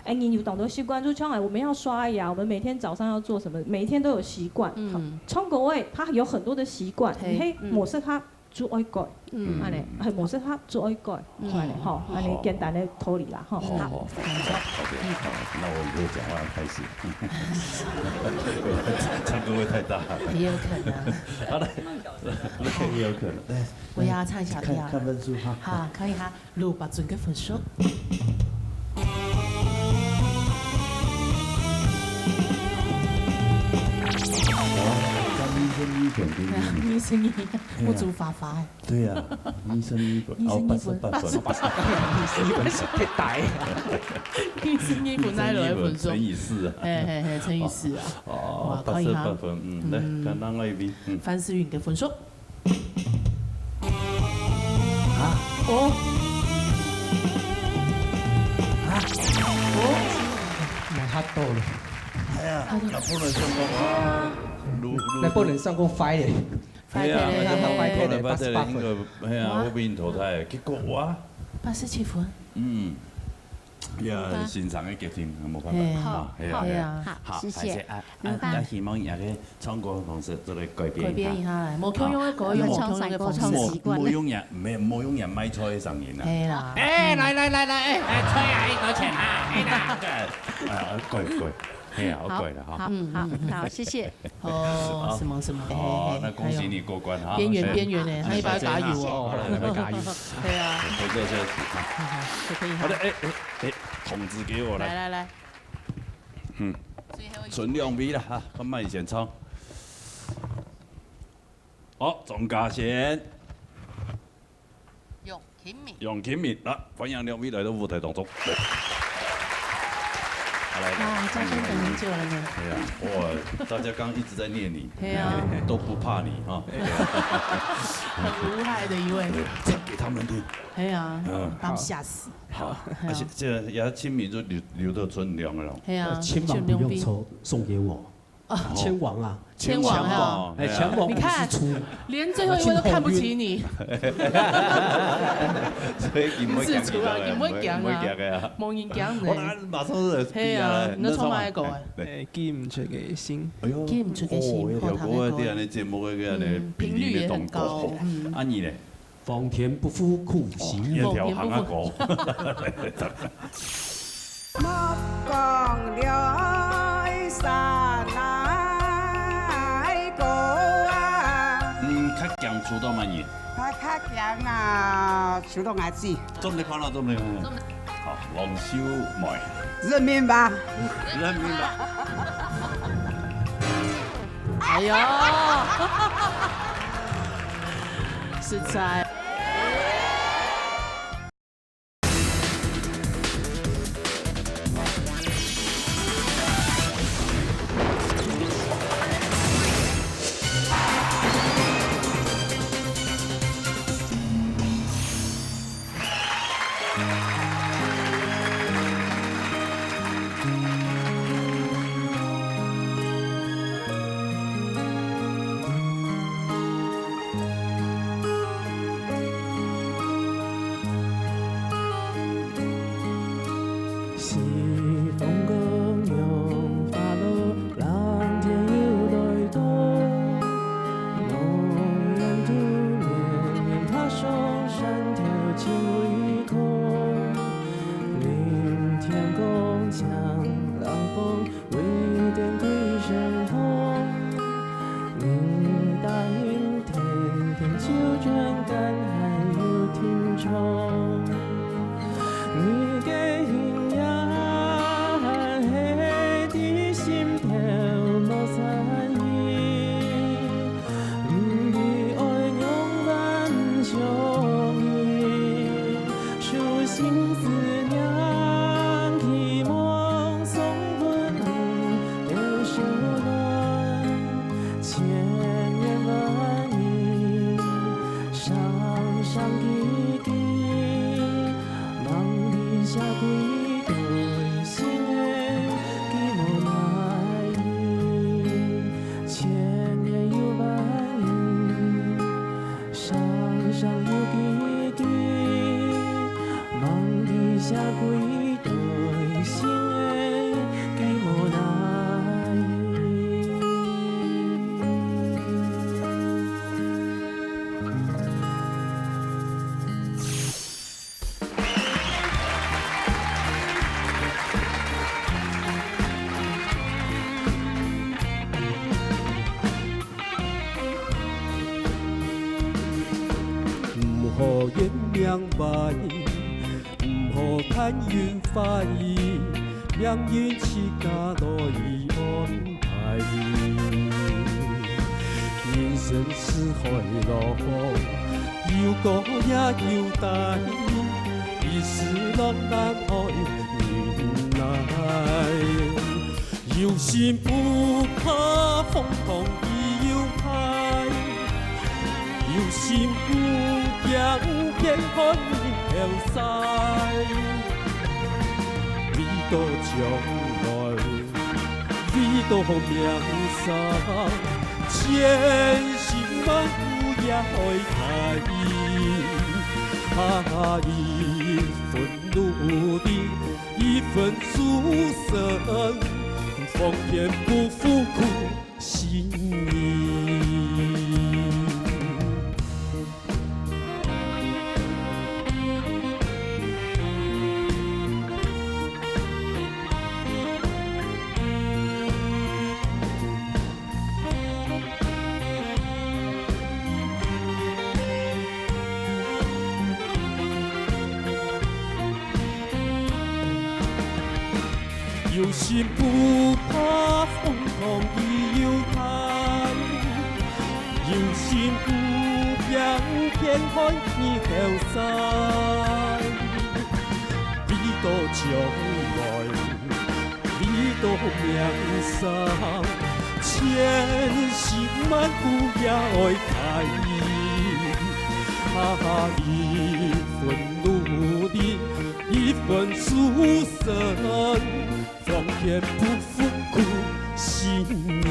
哎，人有當多習慣，就像哎，我們要刷牙，我們每天早上要做什麼，每天都有習慣。嗯。唱歌个，他有很多的習慣，嘿，你係，嗯。無適合就愛改，嗯。恁呢，係無適合就愛改，嗯。恁呢，吼，恁呢簡單个道理啦，吼。好，好，好，好，OK，好，那我以後講話要開始。唱歌會太大。也有可能。好了，也有可能。來，我也要唱一下看，跳。看分數哈。好，可以哈。 六百分个分數。二十二，我煮花花个。對啊，二十二分，二十二分，哦，八十八分。八十八分，二十二分是忒低。二十二分哪來个分數？二十二分乘以四啊。嘿，嘿，嘿，乘以四啊。哦，哇，可以哈。八十八分，嗯，來，嗯。看另外一位，嗯。樊思雨个分數。啊？哦。啊？哦。蛮嚇到了。哎呀，那不能算高啊。如，如，那不能算高，壞了。壞忒了，哎呀，壞忒了，壞忒了，八十八分。應該，哎呀，哇。會被你淘汰。結果，哇。八十七分。嗯。呀，好吧。欣賞个決定，無辦法。嘿。啊，哎呀，好，哎呀。好，好，謝謝。謝謝啊，啊，嗯。那希望你个 唱歌个方式做得改變一下。改變一下來，無共樣个歌，用無共樣个方式。唱山歌唱習慣了。無，無用人，無，無用人賣菜个聲音啊。係啦。哎，來，來，來，來，哎，哎，菜啊，幾多錢啊？哎，那個，啊，改，改，係啊，好，改了哈。好，嗯，好，嗯，嗯。好，謝謝。哦，好。什麼什麼，哦，嘿，嘿，那恭喜你過關哈。還有邊緣，邊緣的，還有一把打油哦。好了，還有一把打油。對啊。可以做下去哈。好，好，可以哈。好的，哎，哎，哎，筒子給我來。來，來，來。嗯。最後一首。賰兩位啦哈，看覓先唱。 好，鍾嘉賢。楊勤明。楊勤明，來，歡迎兩位來到舞台當中。來。好，來，來，哇，嘉賢等很久了呢。哎呀，哇，大家剛剛一直在念你，對啊。都不怕你哈。很無害的一位。對，唱給他們聽。對啊，嗯。把他們嚇死。好，哎呀。而且這，這勤明就留，留到賰兩個了。對啊，千萬不用抽，送給我。 啊，千王啊。千王啊。哎，千王不是豬。你看，連最後一位都看不起你。所以佢毋會講，不是豬啊，佢毋會講啊。佢毋會講个啊。無人講呢。我哪馬上就比啊，係啊，你都唱麼个歌啊？哎，寄毋出个信。哎喲，寄毋出个信，哦，有歌啊，好聽个歌。在咱節目个，嗯，頻率也很高，嗯。啊，你呢？ 皇天不負苦心人。哦，一條行啊歌。莫講了山來過啊。嗯，較驚抽到麼人？較，較驚啊，抽到𠊎自己。做毋得看了，做毋得看了。好，黃秀梅。認命吧。認命吧。哎喲，實在。人生似海浪，有高也有低，一時浪漫愛忍耐。有心不怕風浪雨又大，有心不驚天寒日頭曬。為到將來， 為到明生，千辛萬苦也愛開。啊，一分努力，一分出身，方天不負苦心人。 有心不怕風浪雨又大，有心不驚天寒日頭曬。為到將來，為到明生，千辛萬苦也愛開。啊，一分努力，一分出身， 方天不負苦心人。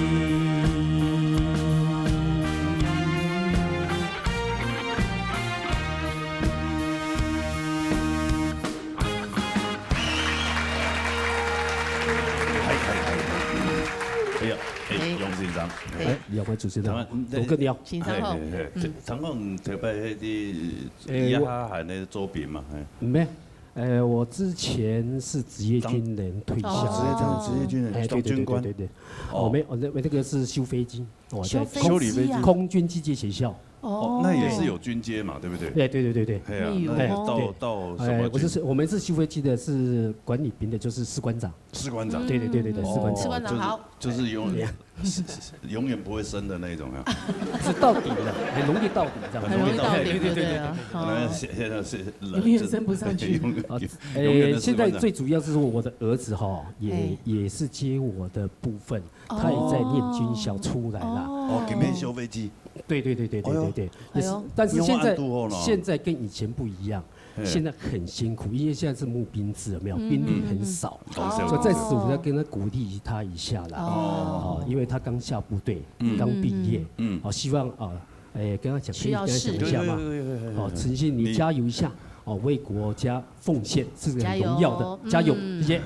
哎，哎，哎，哎。哎呀，哎，哎。杨先生。哎。哎，两位主持人，刚刚，嗯，我跟你讲。先生好。哎，哎，哎，嗯。刚刚特别迄个，哎，我，一下还那个作品嘛，哎。没，呃，我之前是职业军人退下来的。哦，职业军人，哎，对，对，对，军官。对，对，对。哦。哦，没有，那，那个是修飞机，我在修飞机啊。空，修理飞机。空军机械学校。哦，那也是有军阶嘛，对不对？哎，对，对，对，对。哎呀，哎呦。那到，哎，对。到什么军？哎，我是，我们是修飞机的，是管理兵的，就是士官长。士官长。对，对，对，对，对，士官长。哦，士官长好。就是，就是永，哎呀。是，是，是，永远不会升的那种啊。是到顶的，很容易到顶这样。很容易到顶，对，对，对，对，对。对啊。哦。那现，现在是，永远升不上去。永远，啊，永远的士官长。呃，现在最主要是说我的儿子哈，也，哎。也是接我的部分，他也在念军校出来啦。哦。哦，给妹修飞机。对，对，对，对，对，哎呦。对，对。哎呦。但是，但是现在，用暗度后呢？现在跟以前不一样。 嘿。现在很辛苦，因为现在是募兵制，有没有？嗯，兵力很少，嗯，嗯。所以在此我要跟他鼓励他一下啦。哦。哦，因为他刚下部队，嗯。刚毕业，嗯。哦，希望，啊，哎，跟他讲，需要适应。可以跟他讲一下吗？对，对，对，对，对。哦，陈信，你加油一下，哦，为国家奉献是很荣耀的，加油，加油，嗯。谢谢。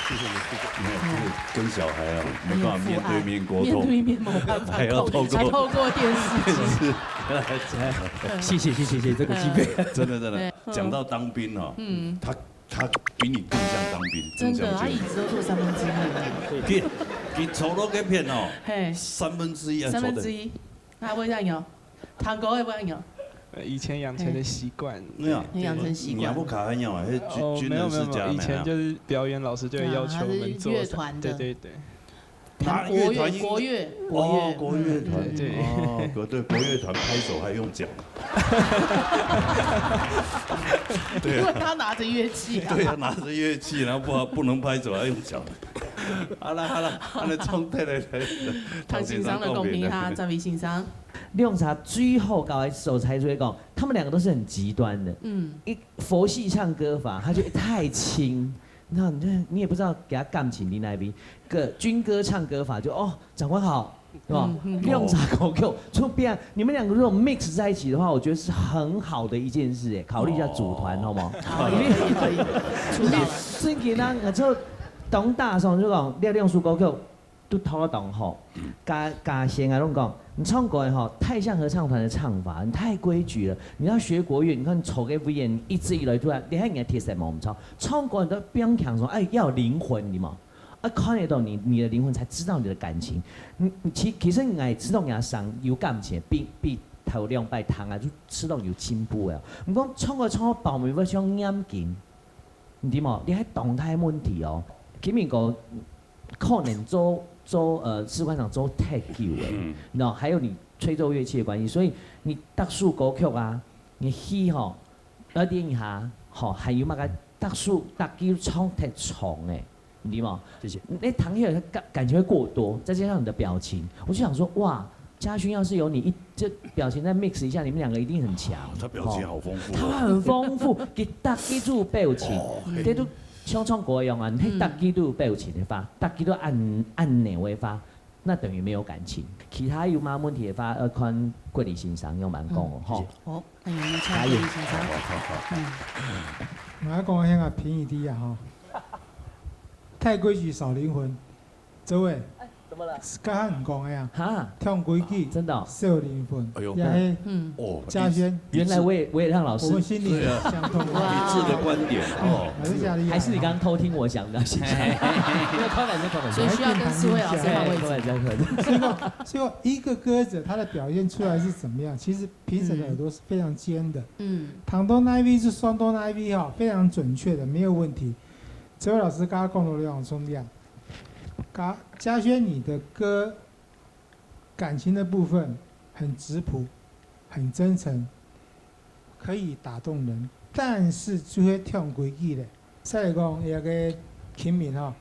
谢谢你，谢谢。你看，这个跟小孩啊，没办法面对面沟通，你很父爱，面对面没办法，还要透过，还透过电视机。电视来讲。谢谢，谢谢，谢谢这个机会。真的，真的。对。 讲到当兵哦，嗯。他，他比你更像当兵，真的，更像军人。他椅子都坐三分之一而已。佢，佢坐落該片哦，嘿。三分之一啊，三分之一。坐得。他会这样摇，堂哥会不会摇？呃，以前养成的习惯。没有，你养成习惯。你也不卡很有啊，那军，哦，军人是这样的啊。没有，没有，没有，以前就是表演老师就会要求我们坐三，啊，他是乐团的。对，对，对。 拿乐团音，国乐，国乐。哦，国乐团，嗯，对。哦，国，对，国乐团拍手还用讲。对啊。因为他拿着乐器啊。对啊，拿着乐器，然后不，不能拍手，还用讲。好了，好了，好了，重来，来，来，唐先生的公平哈，唐先生公平。赵薇先生。两儕最好搞的所在就是讲，他们两个都是很极端的。嗯。一佛系唱歌法，他就太轻，那你，你也不知道给他感情在哪边。个军歌唱歌法就，哦，长官好，是吧？嗯，嗯。两首歌曲，就变，你们两个如果 mix 在一起的话，我觉得是很好的一件事，哎，考虑一下组团，哦。好不好？好，可以，可以，可以。出道了。所以给他，呃，就当大上就讲，两，两首歌曲都投了当好。嘉，嘉贤啊，拢讲，你唱歌吼，太像合唱团的唱法，你太规矩了。你要学国乐，你看你唱个V N，一直以来突然，你看人家铁丝毛，我们唱，唱歌你都不要强说，哎，要有灵魂，你嘛。 啊，看得到你，你的灵魂才知道你的感情。你，你其，其实我知道人家伤有感情，比，比头两擺谈啊，就知道有进步啊。毋過唱歌唱到爆米花像眼睛，你知無？你還動態問題哦。今日講，可能做做呃士官長做太久了，嗯，喏，还有你吹奏乐器的关系，所以你特殊歌曲啊，你戏吼，要练一下，吼，还有那个特殊特技唱太长诶，你知吗？谢谢。那唐hitler感感情会过多，再加上你的表情，我就想说，哇，嘉勋要是有你一这表情再 mix 一下，你们两个一定很强。他表情好丰富哦。他很丰富，给大家都有表情，哦，嘿。这都像唱歌一样啊，你大家都有表情的话，大家都按按钮的话，那等于没有感情。其他有嘛问题的话，要看郭丽先生有蛮讲哦，吼。好，那有没有请郭丽先生？我要讲一下评语第一啊哈，太规矩少灵魂，这位，怎么了？刚刚你讲的呀，哈，跳规矩，真的哦，少灵魂，哎呦，也是，嗯，哦，嘉轩，原来我也我也让老师，我们心里相通，一致的观点哦，还是嘉宾，还是你刚刚偷听我讲的？谢谢，没有开玩笑，开玩笑，所以需要跟思慧老师换位置。开玩笑，开玩笑。所以说，所以说一个歌者他的表现出来是怎么样，其实评审的耳朵是非常尖的。嗯，唐东那一位是双东那一位哈，非常准确的，没有问题。哲伟老师刚刚讲了两重量，嘉嘉轩你的歌感情的部分很质朴，很真诚，可以打动人，但是就会跳规矩嘞。再来讲，那个秦明哈，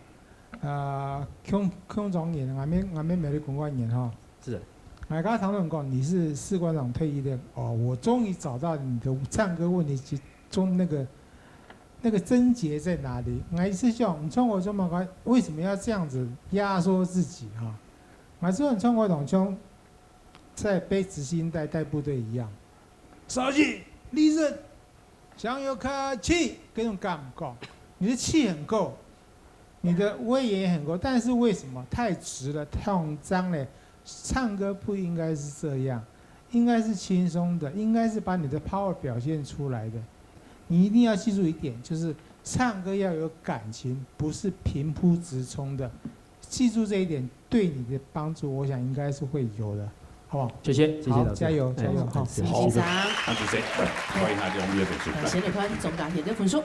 啊，空空中人，俺们俺们没有公关人哈。是的。俺刚刚唐总讲你是士官长退役的哦，我终于找到你的唱歌问题其中那个那个症结在哪里？俺是想，你唱歌这么快，为什么要这样子压缩自己哈？俺是很唱歌当中，在背执行带带部队一样，稍息，立正，向右看齐，这种感觉，你的气很够，你的威严也很够，但是为什么太直了，太张了？唱歌不应该是这样，应该是轻松的，应该是把你的 power 表现出来的。你一定要记住一点，就是唱歌要有感情，不是平铺直冲的。记住这一点，对你的帮助，我想应该是会有的，好不好？谢谢，谢谢好，老师，加油，加油，哎好。谢谢先生。啊，主席，看一下两位的分数。来，先来看总感谢的分数。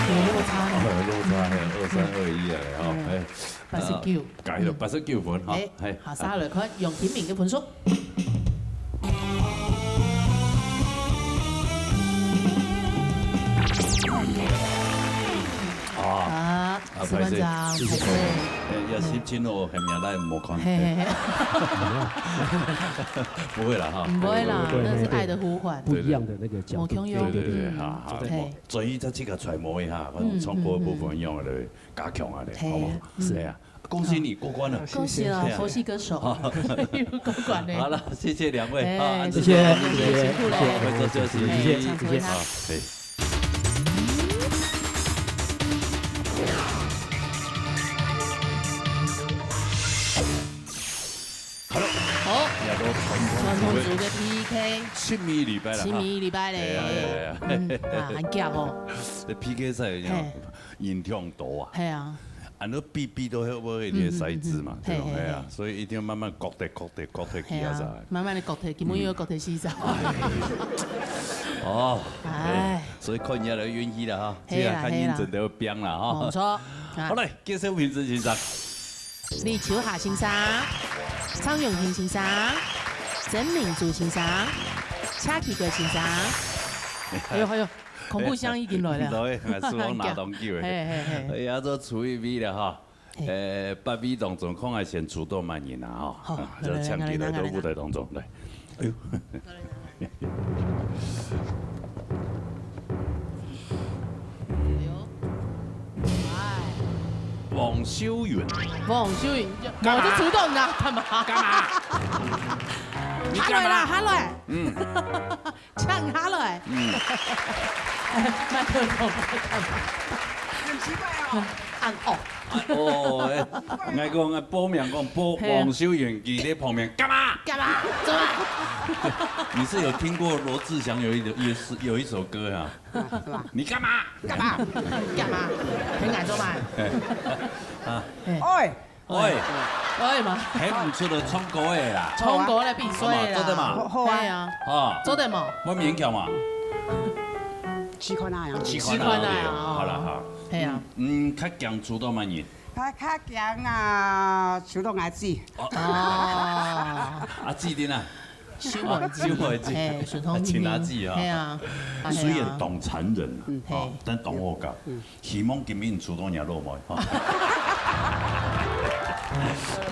有落差呢，落差还有二三二一啊，哦，哎，八十九。改了八十九分哈，哎，哎，好，下来看杨天明的分数。啊，啊，士官长，谢谢还是哎，要是听了我很明白，我看，嘿嘿嘿，不会了哈，不会啦，不会那是爱的呼唤。不一样的那个角度。我共有对对对，好好，嘿所以他这个揣摩一下，嗯唱歌部分用的加强啊嘞，嗯好不好？嗯是呀，恭喜你过关了。恭喜了，对啊佛系歌手，有过关呢。好了，谢谢两位哎啊，谢谢谢谢谢辛苦了好，我们做休息，哎唱歌一下好，对。好了，好，也都传传统统组的组个 P K，七米礼拜了哈，七米礼拜哎呀哎呀嘞哎呀，嗯啊，很强哦，这 P K 赛一样嘿，影响多啊。嘿啊，啊，你比比都迄个你的赛制嘛，嗯嗯嗯对吧？嘿嘿哎呀，嘿所以一定要慢慢搞得搞得搞得嘿啊去啊啥，，慢慢的国体，根本又国体四十，哦，哎，所以看人家的运气了哈，嘿啦这个看认真的要变了哈没。错，啊好嘞，介绍评审先生，李秋霞先生、张永平先生、曾明珠先生、蔡启国先生，哎呦哎呦，恐怖箱已经来了，对，还是我拿东西嘿的，嘿嘿，哎呀，做除一位了哈。嘿呃，八位当中，看下先出到满人啊哈，好啊，就抢进来到舞台当中来。哎呦，哎呦，哎，王秀云，王秀云，我就主动的，干嘛？干嘛？你下来啦，干嘛？下来，嗯抢下来，嗯，麦克风在干嘛？很奇怪哦。按哦，哦，哎，我讲啊，报名讲报嘿啊王秀云，佢在旁边干嘛？干嘛？怎么？你是有听过罗志祥有一有一有一首歌啊？是吧？你干嘛？干嘛？干嘛？很敢做嘛？哎，哎，喂，可以吗？还唔出得唱歌的啦，唱歌来比赛啦，好嘛做得嘛好好啊对啊，啊，做得嘛？我勉强嘛，試看啊，試看啊，試看啊，對，哦。好啦，好。係啊。嗯，嗯，較驚娶到麼人？較，較驚啊，娶到𠊎姊。哦。啊。阿姊定啊？秀妹姊。秀妹姊。係，順風順水。啊，親阿姊啊。係啊。雖然當殘忍啊，嗯。哦，係。但當好搞。嗯。希望今晡日娶到若老妹，哈。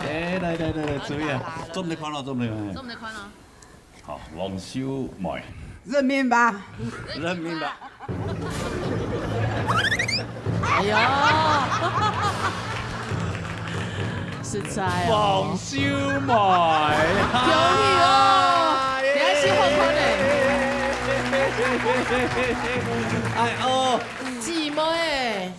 哎，來，來，來，來，注意啊。做毋得看咯，做毋得看。做毋得看咯。 好，黃秀妹。認命吧。認命吧。哎喲，實在哦。黃秀妹。恭喜哦，你還是好看呢。哎哦。姊妹欸。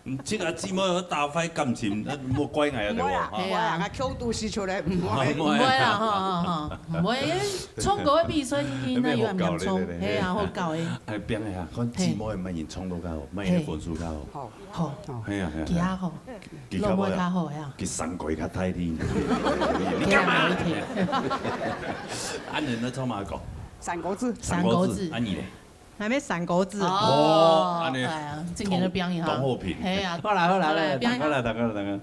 嗯，這个姊妹有打壞感情，那莫怪𠊎啊，對無？毋會啊，哈。毋會啊，𠊎共你試出來，毋會。毋會啊。毋會啦，哈，哈，哈，毋會。唱歌个比賽，你，你那有恁嚴重？對，對，對，對。係啊，好搞欸。哎，變个啊，看姊妹麼人唱到較好，麼人分數較好。好。好。係啊，係啊，係啊。佢較好，佢較好呀。老妹較好呀。佢三個較大力。你幹嘛？佢較好一點。啊，你那唱麼个歌？三國志。三國志。三國志，啊，你咧？ 還沒三國志。哦，哦，恁呢，哎呀，正經个表演哈。當，當好評。係啊。好啦，好啦，好啦，好啦，表演。大家啦，大家啦，大家。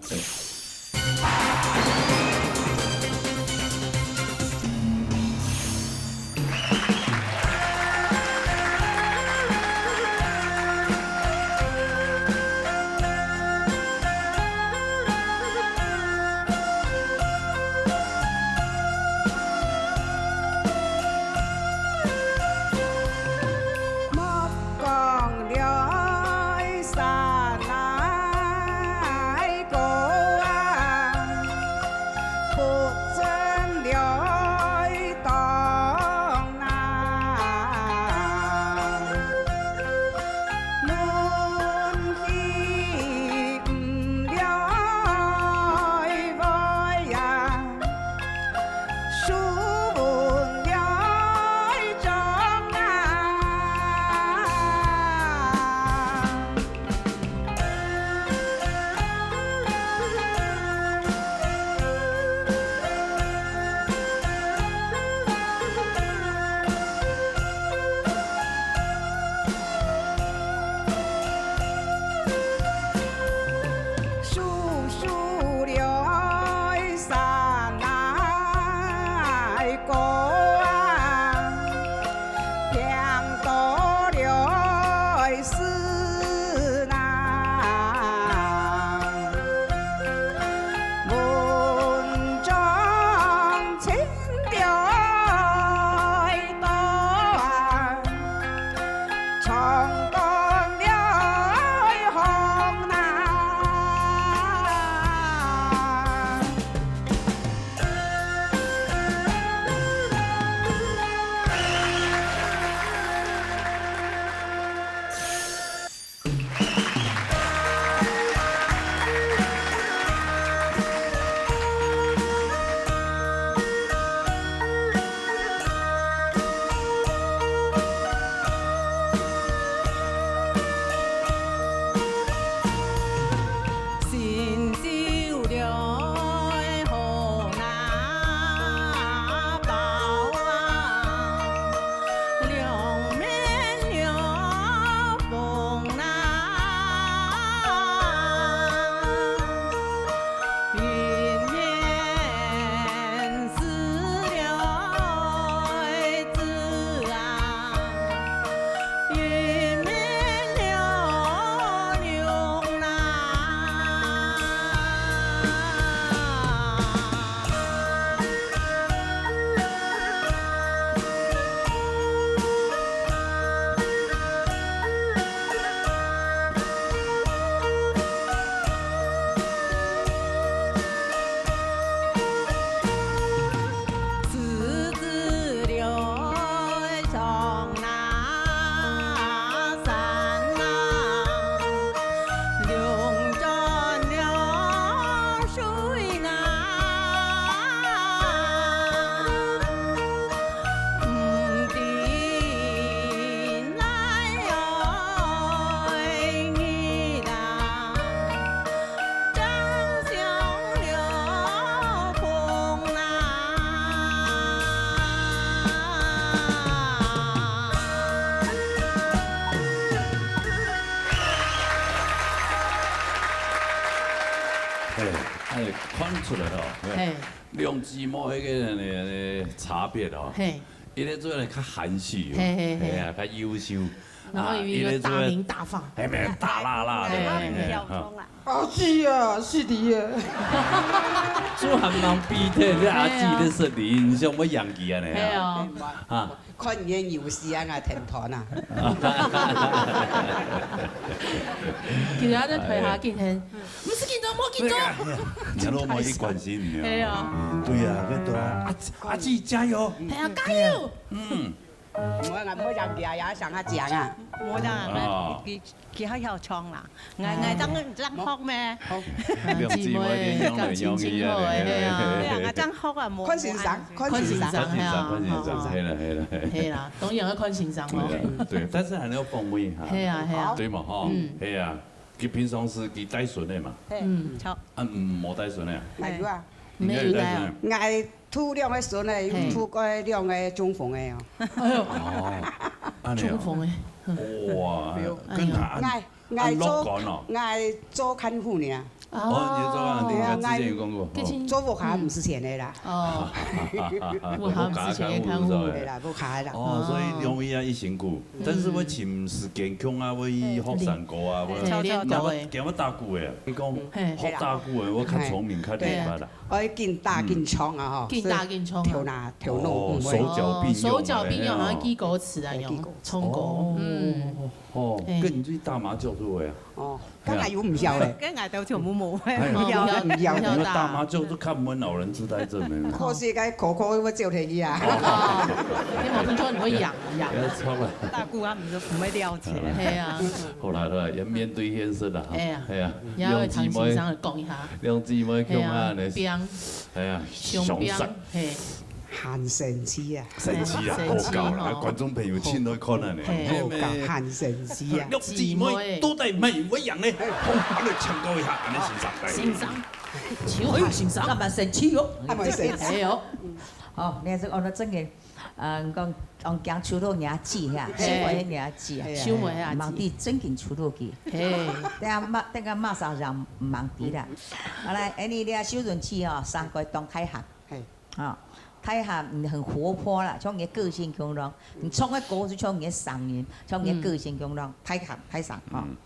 出來哦，嘿。兩姊妹迄个呢差別哦，嘿。一个做人較含蓄哦，嘿嘿嘿。嘿啊，較優秀，然後一个做人大鳴大放，嘿，沒有大辣辣的，嘿嘿嘿，嘿，跳衝啊。阿姊啊，是你耶。做還蠻比的，這阿姊的實力，你想要養佢啊，你啊？嘿哦。啊。 看你个有時啊，𠊎天團啊。其實佢在台下緊喊，毋使緊張，莫緊張。你都無去關心你啊。係啊。對啊，該對啊，阿姊，阿姊加油。係啊，加油。嗯。我，𠊎毋會講別个，想佢講啊。無啦，哦。佢，佢還曉唱啦。 𠊎，𠊎正，正學咩？好。兩姊妹恁樣來樣去啊，感情真好欸，係啊。對啊，𠊎正學啊，無，看先生，無看先生，看先生，係啊，看先生，好。係啦，係啦，係啦。係啦，當然要看先生咯。對啊，對，但是還要奉陪哈。係啊，係啊。對嘛，吼，嗯。係啊，佢平常時佢帶孫的嘛。嗯，好。啊，嗯，無帶孫的啊？哎，有啊。應該有帶孫啊。𠊎 渡兩个孫仔，又渡過兩个中風个哦。哎喲，哦，恁樣哦。中風个。哇，對。跟他恁，𠊎，𠊎做，恁樂觀哦。𠊎做看護呢。哦，你做看護，對啊，你之前有講過。𠊎，哦。做屋下毋使錢个啦。哦。屋下毋使錢个看護。對啦，屋下啦。哦，所以兩位啊，一辛苦，但是會尋時間，共下會學山歌啊，會，嘿，練歌个。點樣打鼓个？你講，嘿。學打鼓个，會較聰明，較靈活啦。 愛緊打緊唱啊，吼，緊打緊唱啊。頭那，頭腦，哦，嗯，手腳並用啊，哦，手腳並用，還要記歌詞啊，哎，記歌詞。唱歌，哦，嗯。哦，哎。跟你去打麻將做伙啊？哦，剛才有毋曉嘞。跟𠊎兜全部無，哎，毋曉，毋曉。你們打麻將都看我們老人痴呆症沒有？可是該口口會走下去啊。哦，你無聽說你會癢，癢。不要吵了。打鼓啊，毋是，毋會了解。係啊。好啦，好啦，要面對現實了哈。哎呀，哎呀，也要談情商的講一下。兩姊妹，兩姊妹共下呢，哎呀，哎呀，相拼，相殺。嘿。很神奇啊。神奇啊，神奇吼。好搞啦，觀眾朋友盡都看了呢。嘿。好搞，很神奇啊。兩姊妹到底哪位贏呢？好，我來請教一下，恁呢先生，來。先生，請問先生。還蠻神奇哦。還蠻神奇。哎喲。哦，你還是講到正經，嗯，講，講驚出到若姊哈，嘿。秀妹若姊啊。嘿啊。秀妹啊，毋知正經出到去。嘿。等下罵，等下罵啥人毋知啦。好來，哎，你這秀妹姊哦，生个當大漢。 嘿。啊，大漢，嗯，很活潑啦，像你的個性共樣，你唱个歌就像你的聲音，像你的個性共樣，大漢，大聲哈。嗯。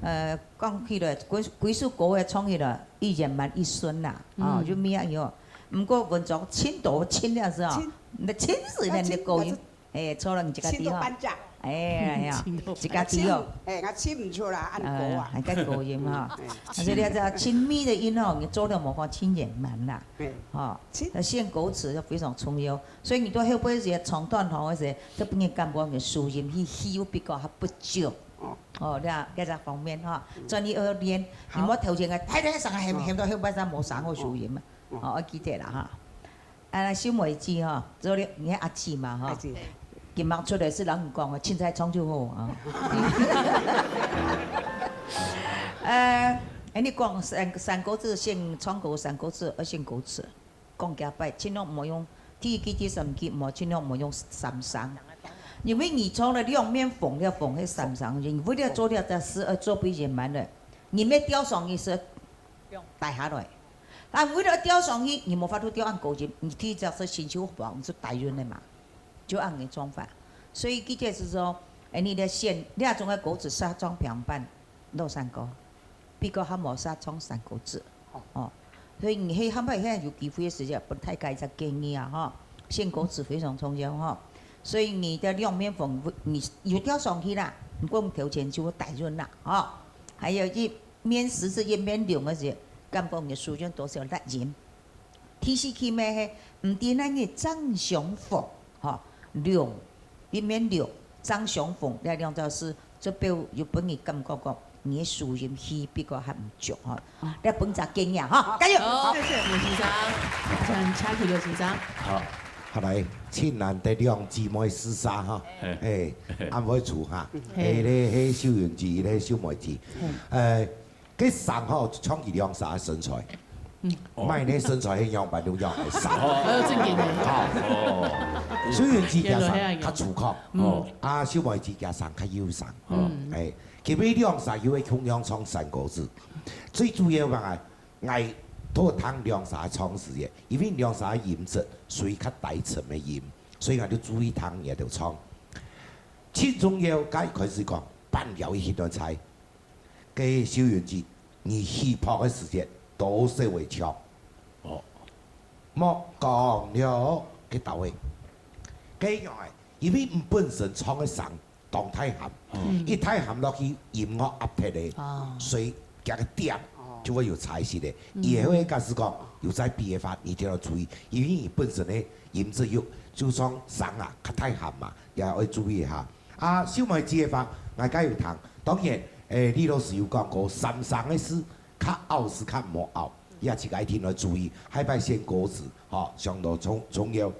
呃，講起來，幾，幾首歌个唱起來，一圓滿一順啦，啊，嗯。就無樣樣。毋過文章深度深了是哦，深。那深是那你的高音。 哎，錯了，你自家知吼。深到半隻。哎呀，深到半隻。自家知哦。深，哎，𠊎深毋出啦，恁高啊。呃，還較高音哈。哎。但是你要知道，深咪的音哦，你做了無法深圓滿啦。哎。吼，深。那獻歌詞就非常重要，所以你到後背這些唱段吼，那些，就分人感覺你的收音去，去又比較較不足。哦。哦，這樣，這方面哈，嗯。所以你要練，好。你莫頭前个，哎，哎，上海喊，哦。喊到後背上無聲好收音嘛。哦。哦，要記得啦哈。 啊，秀妹姊吼，做了，你阿姊嘛吼。阿姊。今晡出來係人講个，凊彩唱就好啊。呃，哎，你講山，山歌子，先唱歌山歌子，愛先歌詞，講幾擺，盡量莫用第一句、第三句，莫，盡量莫用三聲。因為你唱了兩面紅了紅，係三聲，你為了做了這事，愛做不圓滿了，你沒調上去是帶下來。 啊，為了調上去，你無法度調恁高音，你第一隻係先唱紅，你就帶韻个嘛，就恁个唱法。所以佢就係說，哎，你的選，你這種个歌詞係唱平板，老山歌，比較較無係唱山歌子。哦。哦，所以你係後尾係有機會个時間，分大家一個建議啊，吼，選歌詞非常重要吼。所以你的兩面紅，你有調上去啦，毋過頭前就會帶韻啦，吼。還有一 面十字一面龍个時，感覺你个書卷多少落音。第四句咩係，毋知哪日正相逢，吼，龍，一面龍，正相逢，這兩隻字，就表有分你感覺講，你个收音係比較較毋足吼。這分隻建議吼，加油！好，謝謝吳先生，請，請徐劉先生。好。 好來，盡難得兩姊妹廝哈，嘿。嘿，恁會處哈，嘿。一个係秀英姊，一个秀妹姊。嘿。呃，該聲吼，像佢兩儕个身材，嗯。莫呢身材係仰般都仰般个聲。哦，正經个。好。哦。秀英姊厥聲較粗獷，嗯。哦，啊，秀妹姊厥聲較幼聲，哦，嗯。哎，佢兜兩儕又會共樣唱山歌子，最主要嘛， 𠊎 多聽兩儕唱時節，因為兩儕音質屬於較低沉个音，所以𠊎就注意聽佢兜唱。盡重要，該開始講，半夜一段菜，該秀雲姊，你起泡个時節，多少會唱。哦。莫講了，該兜位。該樣个，因為你本身唱个聲 當大喊，嗯。一大喊落去，音樂壓忒咧，哦。所以佢个調就會有差異咧。嗯。以後个假使講有再比个話，你一定要注意，因為你本身个音質有，就算聲啊，較大喊嘛，也愛注意一下。啊，秀妹姊个話，𠊎該有聽。當然，誒，李老師有講過，三聲个字，較拗斯較莫拗。 也自家一定愛注意，下擺選歌詞，吼，相當重，重要。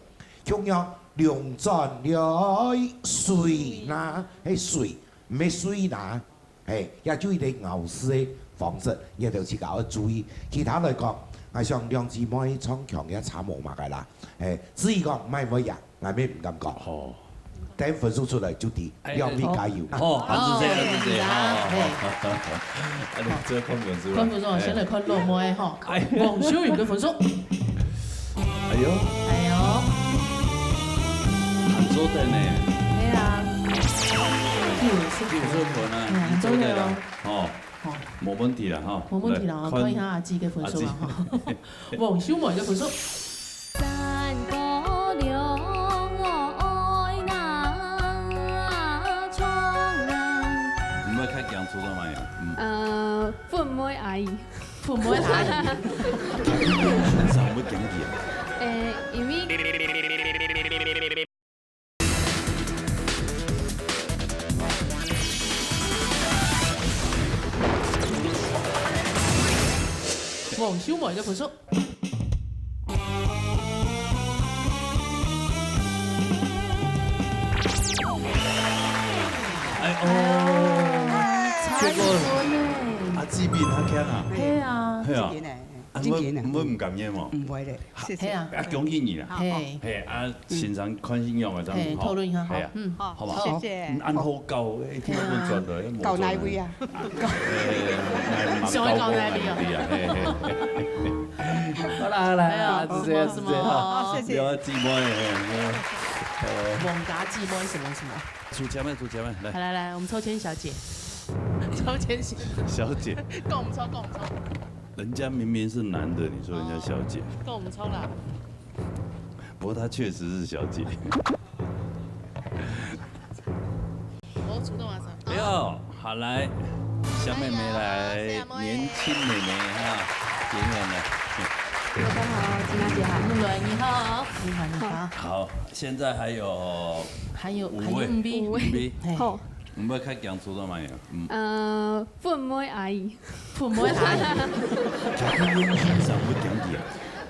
共樣，龍轉來水哪，係水，毋係水哪，係，也就一個咬字个方式，你兜自家愛注意。其他來講，𠊎想兩姊妹唱腔也差無麼个啦，係，至於講，毋會呀， 𠊎乜毋敢講。哦。等分數出來就知，哎，兩位加油。哦，好，就這樣，就這樣，哦，哦，哦。啊，你這看分數啊。看分數啊，哎。先來看老妹吼。哎。黃秀雲个分數。哎喲。哎喲。還做得呢。對啊。九十分。九十分啊，嗯，你做得了。對啊。哦。 哦。無問題啦，吼。無問題啦，來，看，看一下阿姊个分數啊，阿姊。吼。黃秀妹个分數。山歌兩岸那唱啊。毋會較驚出到麼个？嗯。呃，粉妹阿姨。粉妹阿姨。為啥會驚佢啊？誒，因為 黃秀妹个分數。哎，哦。哎，結果，差不多呢。阿姊比佢較強啊。係啊。係啊。真个呢。 啊，你會，真个呢。你會毋甘願無？毋會咧，謝謝。係啊。啊，恭喜你啦。好，好。係。係，啊，先生看信仰个，咱們，係，好，討論一下，係啊，好，嗯。好，好吧。謝謝。嗯，恁好搞，一定要轉的，係啊。無錯的。搞哪位啊？啊，欸，想要搞哪位啊？係，係，係。好啦，好啦，係啊，啊，就這樣，什麼，就這樣。什麼？謝謝。不要姊妹，係，係。呃。王家姊妹什麼什麼？抽籤的，抽籤的，來。來，來，來，我們抽籤小姐。抽籤小姐。小姐。講毋出，講毋出。 人家明明是男的，你說人家小姐。哦，講毋出啦。不過她確實是小姐。我主動啊，是吧？哎呦，好來，小妹妹來，哎呀，小妹。年輕妹妹哈，遠遠的。大家好，金娜姐好。木倫你好。你好，你好。好，現在還有還有，五位。還有五位。五位。嘿。好。你們看講出了沒有？嗯。呃，粉妹阿姨。 父母下去。佢个用心上會講佢啊。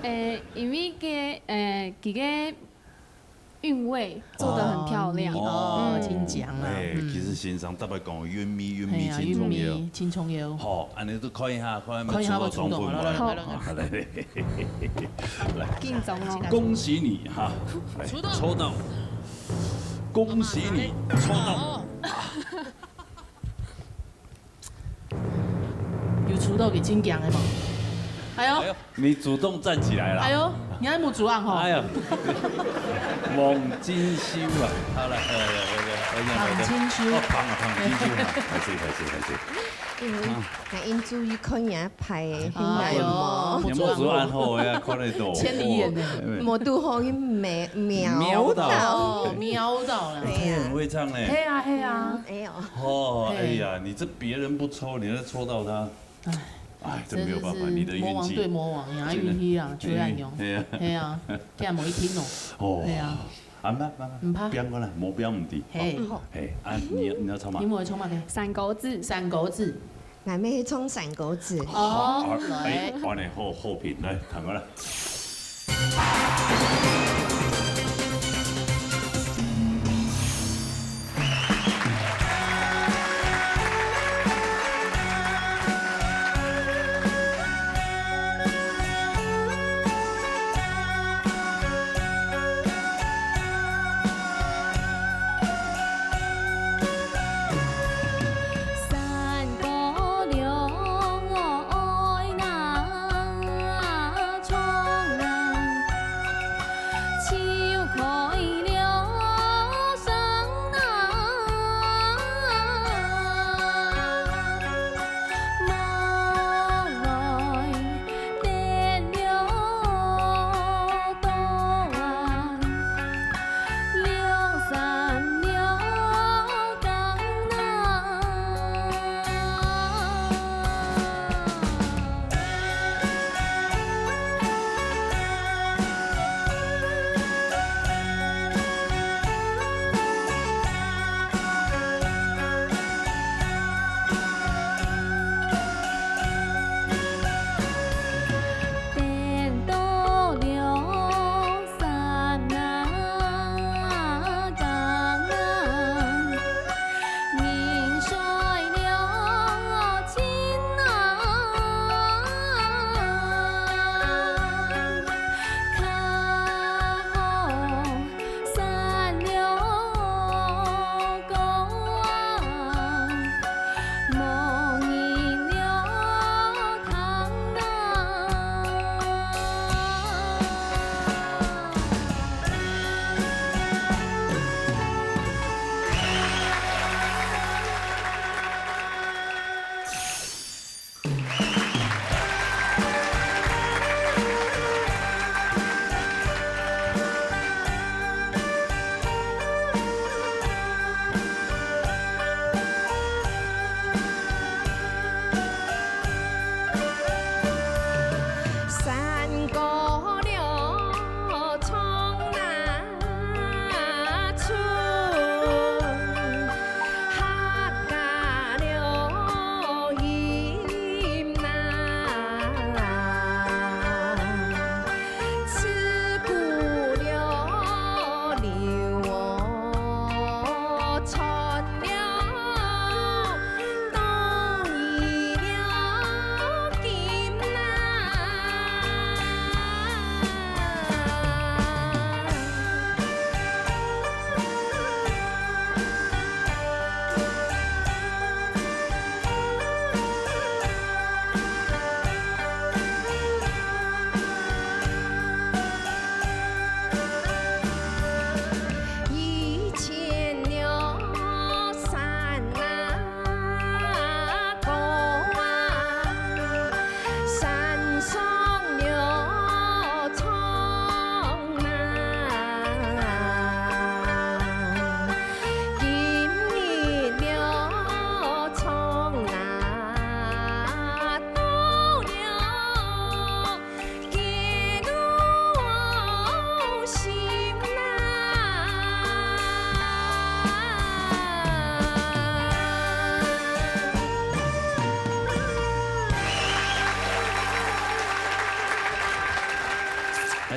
誒，因為个，誒，佢个韻味做得很漂亮。哦，嗯。真靚啊，哎，嗯。其實先生特別講，韻味，韻味，係啊，真重要。韻味，真重要。好，恁樣就看一下，看下有無出到中分無。看一下有無出到，好，來，來，來。緊張哦。恭喜你哈，來，出到。抽到。恭喜你，抽到。哦。 有抽到佢真靚个無？哎喲，哎喲，你主動站起來了。哎喲，你還無主動吼？哎呀，望進修啊！好了，哎呀，哎呀，哎呀，哎呀，鄺進修。哦，鄺啊，鄺進修啊，還是，還是，還是。嗯，啊。那因注意看人家牌，哎喲，很難哦。你沒有主動按後呀，看得到。千里眼呢。哦，哎。無拄好去瞄，瞄到。瞄到。哦，瞄到了。哎，他也很會唱呢。嘿啊，嘿啊。哎喲。 哦，嘿。哎呀，你這別人不抽，你還抽到他。唉，哎，這沒有辦法，真的是你的運氣。魔王對魔王呀，真的。運氣啊，就恁樣。哎呀。哎呀，這樣無一定哦。哦。哎呀。啊，慢，慢，慢，毋怕。變過來，無變毋知。嘿。哦，嘿，啊，你，你要抽嗎？你無抽嗎？三個字。三個字。𠊎乜係抽三個字。哦，好，來。哎，恁樣好，好評，來，彈過來。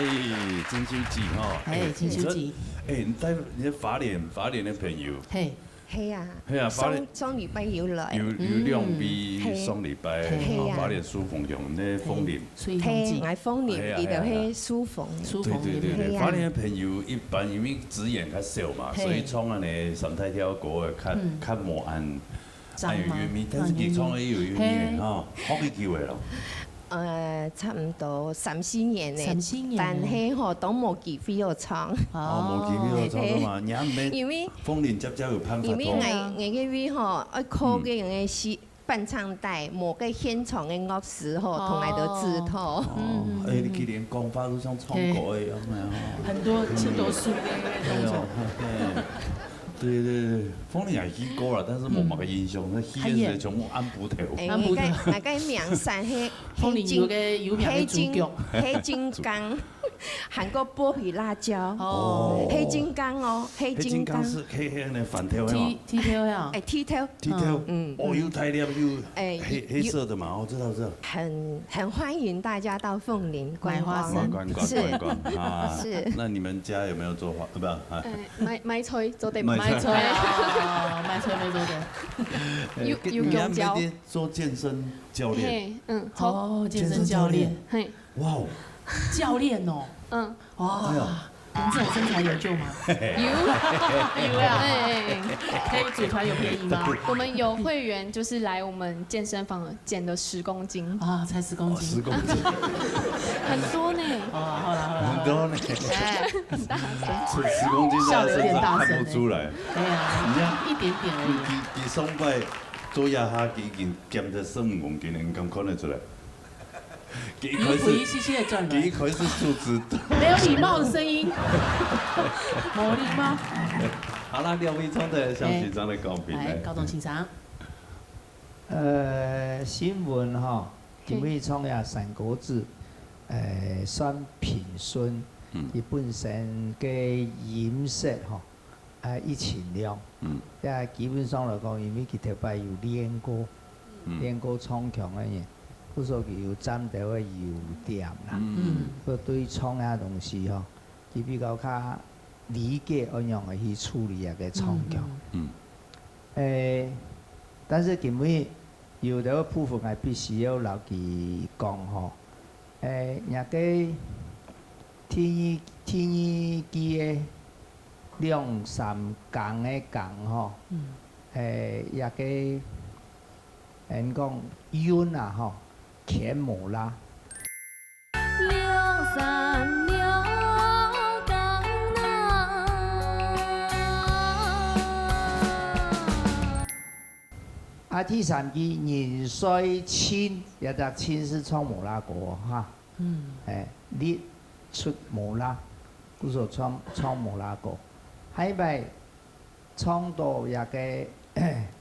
哎，真心急哈。哎，真心急。哎，你在，你在花莲，花莲的朋友。嘿。嘿啊，嘿啊，花莲上，上禮拜有來。有，有兩位嗯。上禮拜，嘿。嘿啊。哦，花莲壽豐鄉，那鳳林。嘿，所以風景。嘿，𠊎鳳林，嘿啊，佢就係壽豐。嘿啊，嘿啊。壽豐，對，對，對，對，嘿啊。花莲的朋友一般因為資源較少嘛，嘿。所以唱恁呢三大調歌个較，嗯。較無恁 張嗎？哎，有韻味，但是佢唱个有韻味嘿。哈，好幾久个咯。呃，差不多三四年呢。三四年呢。但係吼，都無機會好唱。哦，無機會好唱个嘛，嘿。你還沒因為，鳳林接接有辦法唱。因為𠊎，𠊎个位吼，愛靠个人个是伴唱帶，無个現場个樂師吼，同𠊎兜指導。哦，嗯，嗯，哎，你既然講法都像唱歌一樣个哦。很多，很多素的那種。哎喲，嘿。 對，對，對，鳳林也去過了，但是無麼个印象，嗯。那戲个時全部暗晡頭。哎，暗晡頭。𠊎个，𠊎个名山係，鳳林有个有名个豬腳。係金，係金剛，還過剝皮辣椒。哦。係金剛哦，係金剛。係金剛係，係，係那番頭个嘛。剃，剃頭呀。哎，剃頭。剃頭。嗯。哦，又大粒又，哎，黑，黑色的嘛，哦，知道，知道。很，很歡迎大家到鳳林觀光。買花生。觀光，觀光，是。觀光，啊。是。那你們家有沒有做花？呃，不，啊。哎， 買，買菜做得買。買菜。買菜啊，買菜買做得。有，有香蕉。你還做健身教練？嘿，嗯，做。哦，健身教練。健身教練。嘿。哇哦。教練哦。嗯。哇，哎呀。你這種身材有救嗎？有。有啊。哎，可以組團有便宜嗎？我們有會員，就是來我們健身房 減了十公斤。啊，才十公斤。哦，十公斤。很多呢。哦，好啦，好啦，好啦。很多呢。哎，很大聲。十，十公斤在他身上看不出來。笑有點大聲。哎呀，你看，一點點而已。佢，佢，佢上擺做一下，佢已經減到十五公斤了，你敢看得出來？佢一開始，有一息息的轉來。佢一開始數值，沒有禮貌的聲音。沒禮貌。好啦，兩位唱个，向學長來講評。哎，高中欣賞。 呃，新聞吼，嘿。今晡日唱這山歌子，呃，算平順，嗯。佢本身个音色吼，啊，一清亮。嗯。也基本上來講，因為佢頭擺有練過，嗯。練過唱腔个人，故所佢有佔到个優點啦。嗯。嗯。所以對唱這東西吼，佢比較較理解仰般个去處理這个唱腔。嗯，嗯。嗯。 誒，但是今晡日有兜部分𠊎必須要摎佢講吼。誒，若个第二，第二句个兩三更个更吼，嗯。誒，這个，恩講韻啊吼，全無啦。 兩三兩更啦。啊，第三句，人睡盡，這隻盡係唱無啦歌哈。嗯。誒，日出無啦，故所唱，唱無啦歌。下一擺 唱到這个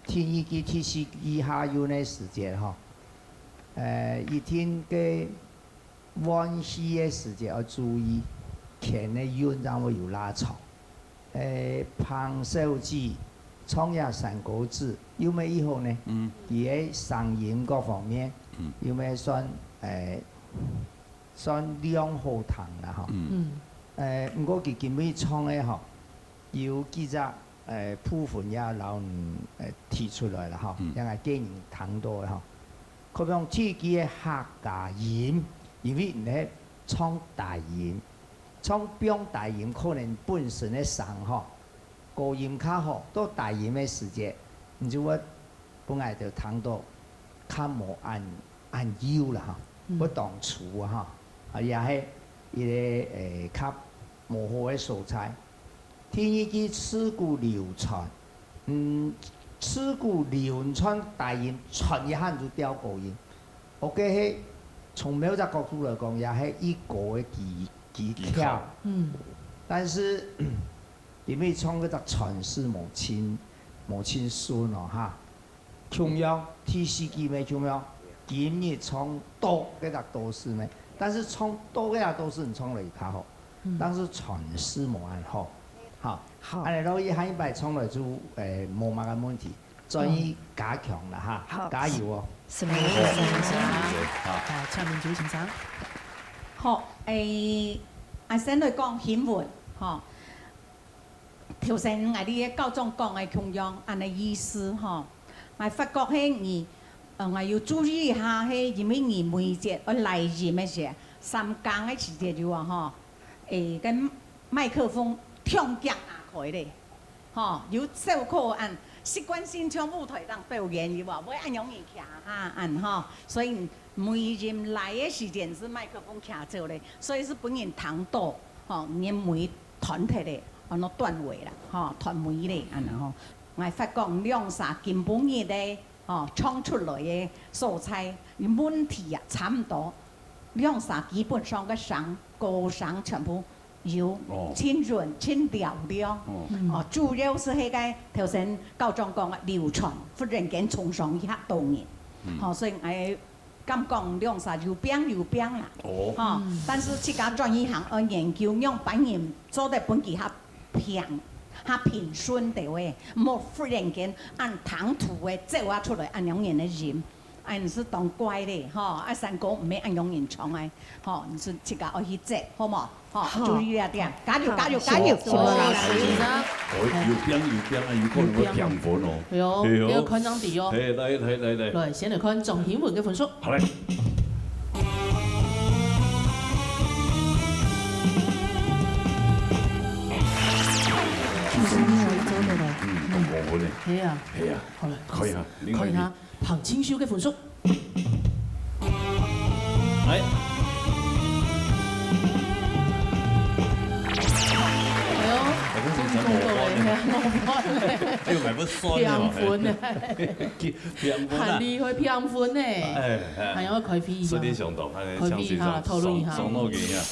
第二句、第四句下韻个時節吼，呃，一定个換氣个時節愛注意，牽个韻正會有拉長。呃，彭小姐唱這山歌子，有麼个好呢？嗯。佢个聲音各方面，嗯。有麼个算，呃，算良好聽啦吼。嗯。嗯。呃，毋過佢今晡日唱个吼， 有幾隻，呃，部分也摎你，呃，提出來啦吼，嗯。也𠊎个人聽到个吼。可能第一句个客家音，因為你係唱大音，唱放大音，可能本身个聲吼，高音較好，到大音个時節，你就會分𠊎兜聽到較無恁，恁幼啦吼，嗯。不當粗啊吼，啊，也係一个，呃，較無好个所在。 第二句自古流傳，嗯，自古流傳大音，傳一下就調高音。OK，係從某隻角度來講，也係一個个技，技巧。技巧。嗯。但是，因為唱个隻傳勢無盡，無盡順哦哈。 共樣，第四句乜共樣，今日唱到該隻都市乜，但是唱到該隻都市，你唱落去較好，嗯。但是傳勢無恁好。好，好。恁樣落去下一擺唱落就，誒，無麼个問題，轉去加強啦哈，好。加油哦。是，沒問題，是，是，是。好。啊，蔡明珠先生。好，誒，啊，先來講興奮，吼。頭先𠊎這个校長講个共樣，恁呢意思吼。𠊎發覺係你，呃，𠊎有注意一下，係因為你每節愛來音个時，三更个時節有啊吼，誒，該麥克風忒遽打開咧。 吼，有小可恁，習慣性像舞台頂表演有無？會恁樣人徛下恁吼，所以每音來个時間係麥克風徛走咧，所以係分人聽到，吼，人尾斷忒咧，安到斷尾啦，吼，斷尾咧，恁樣吼。𠊎發覺兩儕今晡日个，吼，唱出來个素材，問題啊，差毋多，兩儕基本上个聲，高聲全部 有，哦。盡準、盡嘹亮。哦。哦，主要係該个頭先校長講个流傳，忽然間衝上去遐多人。嗯。吼，所以𠊎敢講兩儕有病有病啦。哦。吼，嗯。但是自家轉去行，愛研究仰般人做得分佢較平、較平順个話，莫忽然間恁唐突个走啊出來，恁樣人个音。 恁係當怪咧，吼，啊，山歌毋係恁樣人唱个，吼，你係自家愛去接，好無？吼，好。注意這點，加油，好。加油，加油！好，好，好，好。哦，有病有病啊，有可能會平分哦。有病啊。係哦，係哦。這个看上去哦。係，來，來，來，來。來，先來看張興文个分數。好，來。其實你還做得了。嗯，當高分呢。係啊。係啊。好了。可以啊，另外一題。看一下。 彭清秀个分數。哎。哎喲，好像是真無半呢。真公道嘞，嘿啊，無半嘞。哎喲，還不算呢嘛。平分呢。平分啊。很厲害，平分呢。哎，哎。還要開會一下。實力相當，哎，開會一下，像是這種討論一下。雙，雙腦筋啊。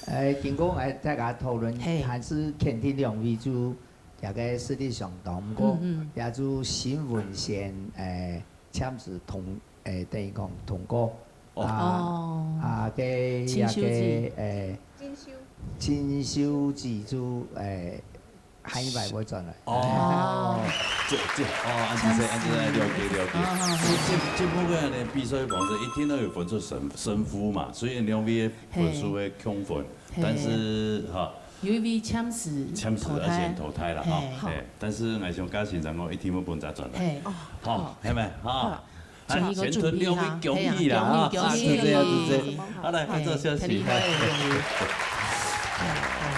哎，經過哎大家討論，嘿。還是肯定兩位就 這个實力相當，毋過，嗯，嗯。也就新聞線，誒，簽字通，誒，等於講通過。哦。啊，哦。啊，該，這个，清修子。誒，進修。進修子就，誒，下一擺會轉來。哦。這，這，哦，恁仔細，恁仔細，了解，了解。啊，啊，啊。這，這，這部分呢，比賽方式一定要有分出勝，勝負嘛，所以兩位个分數會共分。嘿。 嘿。但是，哈，有一位簽字簽字要先淘汰了，哈，嘿。嘿，但是𠊎想嘉欣長講一定會分佢轉來。嘿。好，好。係無？哈。好。啊，先同兩位恭喜啦，哈。嘿啊，恭喜，恭喜。啊，就這樣，就這樣。好，來，嘿，合作休息。肯定會有恭喜。哦，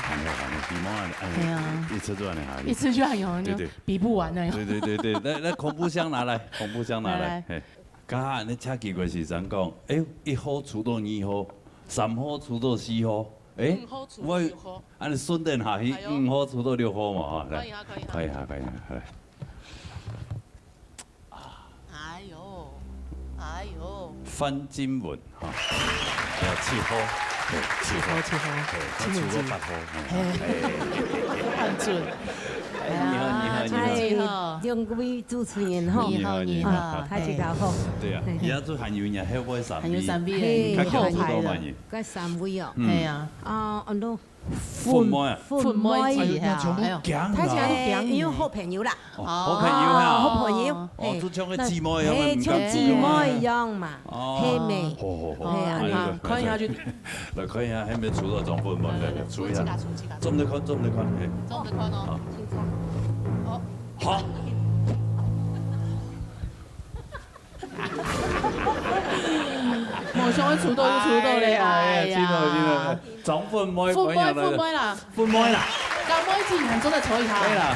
很好，很好，希望，哎，嘿啊。一直做恁樣哈。一直就恁樣，對，對。比不完那樣。對，對，對，對，來，來，恐怖箱拿來，恐怖箱拿來，來，來。嘿。 該下恁呢車機關係正講，哎，一號抽到二號，三號抽到四號，哎，五號抽到六號。喂，恁呢順等下去，哎喲。五號抽到六號嘛，哈，來，可以哈，可以哈。看一下，看一下，來。哎喲，哎喲。范金文，哈，哎，七號，哎，七號，七號，七號。哎，他抽到八號，哎，嘿。哎。很準。 哎，你好，你好，你好。嗨，兩位主持人吼。你好，你好。啊，大家好。對啊，嘿。這下就還有人，還有三位。還有三位，嘿，較強勢个嘛，後排个。你。該三位哦。嗯。係啊。啊，安到。粉妹啊。粉妹子，哎喲，全部哎喲，驚啊。大家都驚你。哎，因為好朋友啦。哦，好朋友啊。哦，好朋友。哦，嘿。就像个姊妹一樣，嘿，像姊妹一樣嘛。哦。嘿咩。好，好，好。嘿啊。哎呀，看一下就 來看一下，還沒抽到中分嘛，來，來，抽一下。抽一下，抽一下。做毋得看，做毋得看，嘿。做毋得看哦。好。哦。好。無想到抽到就抽到咧，哎呀，哎呀。真好，真好。中分妹，粉妹，粉妹啦。 粉妹啦。高妹子還做得抽一下。對啦，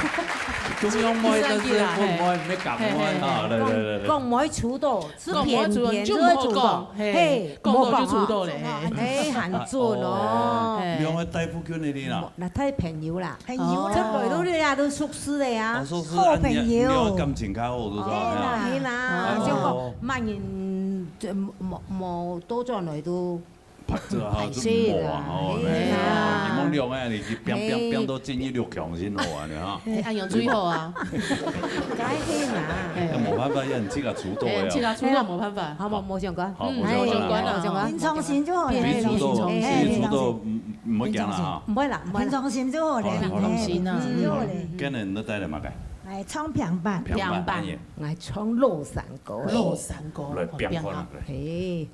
中央妹，但是粉妹，嘿。毋係高妹啊，嘿，嘿，嘿。來，來，來，來。講，講妹抽到，係講妹抽到，偏偏就係抽到，就毋好講，嘿，嘿，講到就抽到咧，無講吼。嘿，還準哦。哦，嘿。兩个戴富君的你啦。那太朋友啦，朋友啦。哦。這背後人家都熟識的呀，哦，熟識，好朋友。啊，你，你感情較好，就說，對啦，哎呀。對啦，哦。就講，慢人，這，無，無多轉來都 拍照啊，歹勢啦，就無啊，吼，嘿啦。哎呀，你們兩个，你去拼，拼，嘿。拼到進入六強先好啊，你哈。嘿，恁樣最好啊。該係啦。嘿。哎，無辦法，要你自家出道的啊。嘿，自家出道無辦法。好，無，無相干。好，嗯，無相干啊。無相干啊。平常心就好了。平常心，嘿，平常心。平常心。哎，哎，平常心。嗯，毋會驚啦哈。毋會啦，毋會啦。平常心就好了。好，好。平常心啊。嗯，就好了。今日你帶來麼个？來唱平板。平板，平板。哎呀。來唱老山歌。老山歌，來，好，平板。平板。嘿。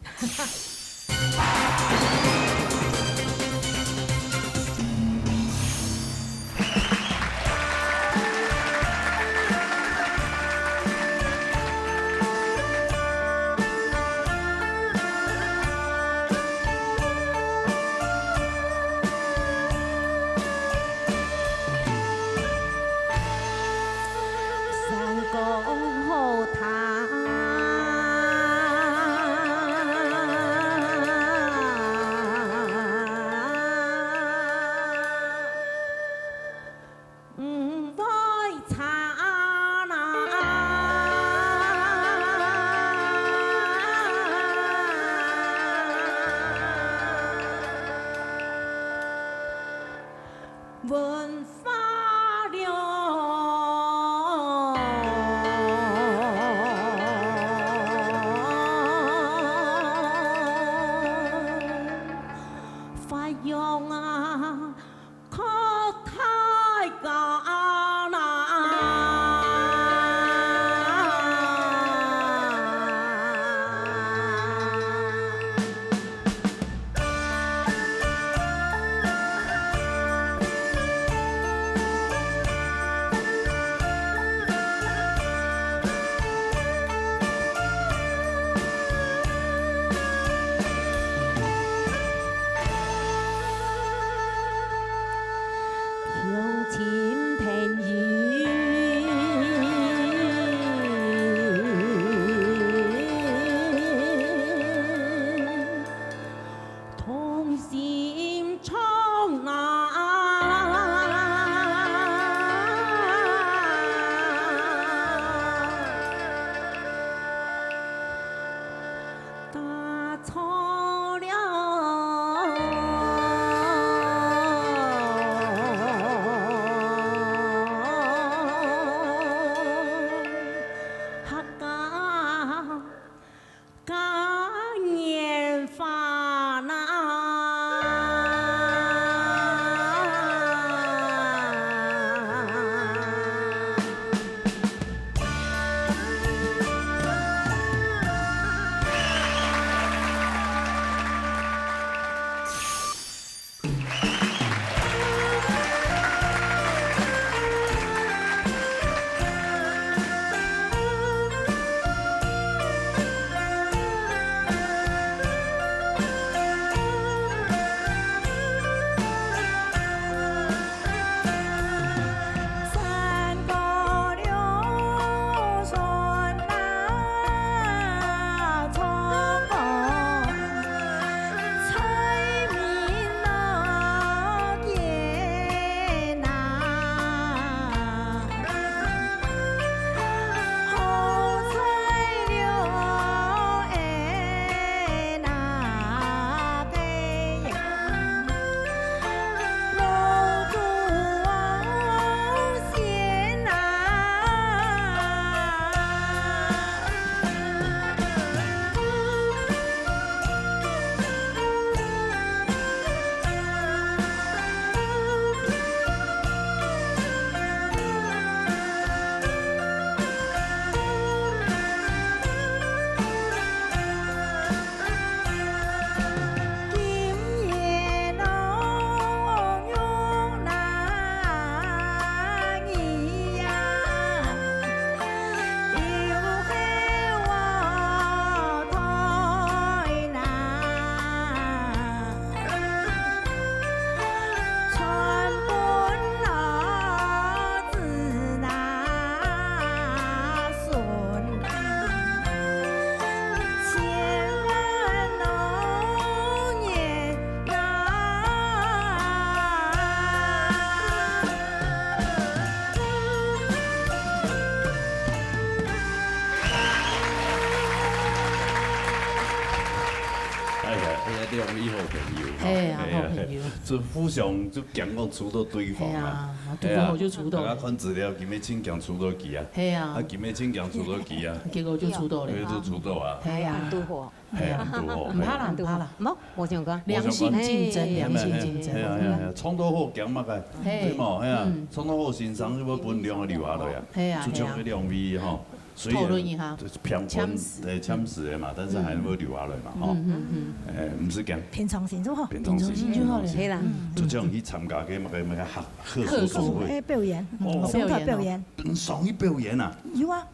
哎呀，兩位好朋友吼，嘿啊，哎呀，好朋友。就互相就驚講處到對方啊。嘿啊，堵毋好就處到。哎呀，大家看資料，今日盡驚處到佢啊。嘿啊。啊，今日盡驚處到佢啊。結果就處到了。哎，就處到啊。嘿啊。堵好。嘿啊，堵好。毋怕啦，毋怕啦。無，無相干。良性競爭，嘿，良性競爭。嘿啊，嘿啊，嘿啊，創造好驚麼个，嘿。對無？嘿啊，嗯。創造好先生，就會分兩个留下來啊。嘿啊，就像這兩位吼，雖然討論一下。就是平分，簽字。對，簽字的嘛，但是還會留下來嘛，吼。嗯，嗯，嗯。哎，毋使驚。平常心就好。平常心，平常心就好了。平常心。嘿啦。就像去參加个麼个麼个學，學術總會。哎，表演，哦。上課表演。表演哦。上去表演啊？有啊。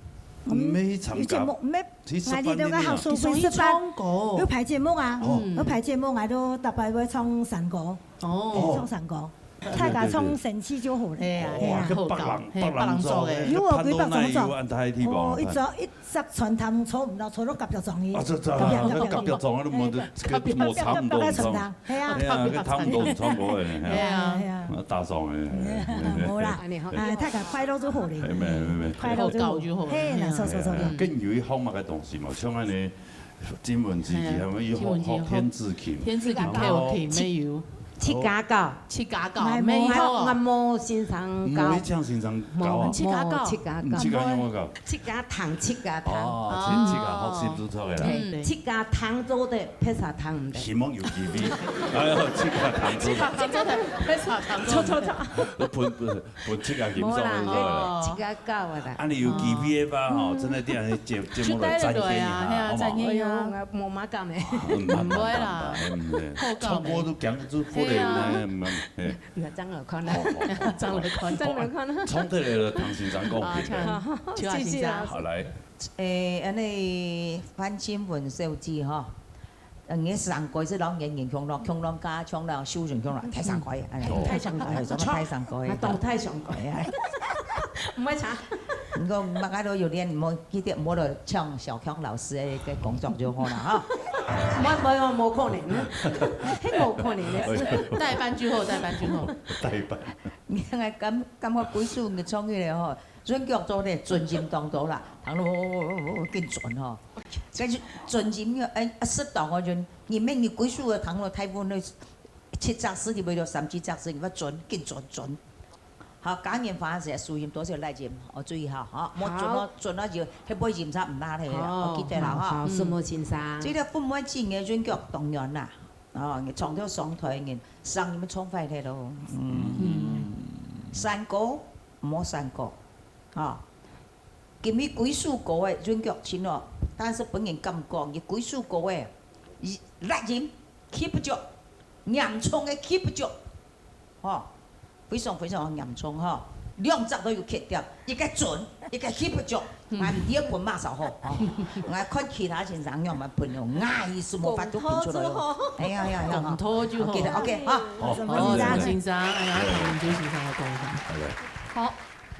毋係去參加。有節目，毋係 去十八年啊。𠊎這个學術會十八，有排節目啊，哦。有排節目，𠊎都逐擺會唱山歌，哦。唱山歌，大家唱生趣就好了。嘿啊，哇，嘿啊。去北人，嘿，北人族的。有哦，去北人族。有恁大地方。哦，一隻，一隻船頭坐毋到，坐到隔壁庄去。啊，這，這，隔壁，隔壁，隔壁庄啊，都無得，隔壁，隔壁，隔壁船頭。 係啊。係啊，該差毋多，差毋多个，係啊。係啊，係啊。啊，打爽个，係啊。無啦，恁樣吼。哎，大家快樂就好了。係，係，係，係。快樂就好。好搞就好了。係啦，係啊。著，著，著，著。係啊，更有一項麼个東西嘛，像恁樣，曾文智佢還有一項，係啊，曾文智學天字琴。天字琴，然後跳琴，沒有。自家搞。自家搞，哎，沒有哦。無，𠊎無先生教。無一請先生教啊。無，自家搞。無，自家搞。嗯，自家用麼个搞？ 自家彈，自家彈。哦，自，自家學習就著个啦。嗯，自家彈做得，別儕彈毋得。希望有機會。哎喲，自家彈做得。自家彈做得，別儕彈做毋得。著，著，著。分，分，分自家欣賞就著个啦。無啦，自家教个啦。啊，你有機會个話吼，真个，等下節，節目來展現一下，好無？就帶落來啊，係啊，展現一下。哎喲，𠊎無麼敢呢。嗯，毋會啦。嗯，嗯，嗯。好搞呢。唱歌都講就不能，係啊。嗯，嗯，嗯。 你正來看啦，哦，哦，哦。正來看，正來看啦。唱得來了，唐先生講啊，唱，唱啊，先生。好，來。誒，恁呢，范新文小姐吼，呃，你上過係老年人，共樣，共樣加，共樣修行，共樣，大上過，哎，哦。大上過。哎，什麼大上過？啊，當大上過。哎呀。毋會差。你講，麼个都有練，莫記得莫來搶小康老師个，个工作就好了哈。毋會，毋會，無可能，係無可能个事。代班就好，代班就好。代班。 你看，感，感覺歸首你唱起來吼，韻腳做得準音當多啦，聽落緊準吼。但是準音要，哎，適當个準，你免你歸首个聽落大部分都七隻字，你為了三四隻字，你要準，緊準，準。好，嘉年華時收音多少來音，哦，注意下，哈，莫準哦，好。準哦就，該杯音差毋拉忒了，哦，哦，記得了哈。好，好，嗯。承蒙先生。這個分妹子个韻腳當然啦，哦，你唱到上台，你聲音唱壞忒咯。嗯。嗯。山歌， 無山歌，吼。今日歸首歌个韻腳真好，但是分人感覺，佢歸首歌个，伊拉音，keep毋著，嚴重个keep毋著，吼，非常非常嚴重吼。兩隻都有缺點，一個準，一個keep毋著，嗯。還毋係分麼儕好，吼。𠊎看其他先生樣般分了，𠊎係無法度分出來哦。講頭就好。哎呀呀呀，講頭就好。OK的，OK，好。好，好，好，先生。先生，哎呀，唐文珠先生來講一下。好的。好。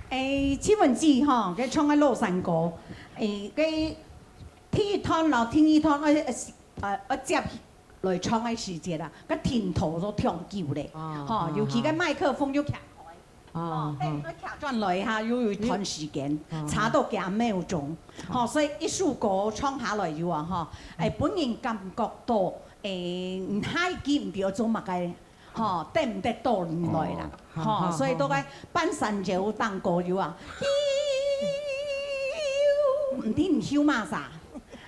誒，請問姐吼，該唱个老山歌，誒，該第一段摎第二段愛，呃，愛接來唱个時節啊，該停到都忒久咧，哦，吼，尤其該麥克風又徛開，哦，哦，等佢徛轉來哈，又有一段時間，哦，差到幾秒鐘，吼，所以一首歌唱下來以後啊，吼，誒，分人感覺到，誒，你下一句毋知愛做麼个， 吼，等毋得到來啦，哦，吼，好，好，所以到該半山腰當歌友啊，毋知你休麼儕，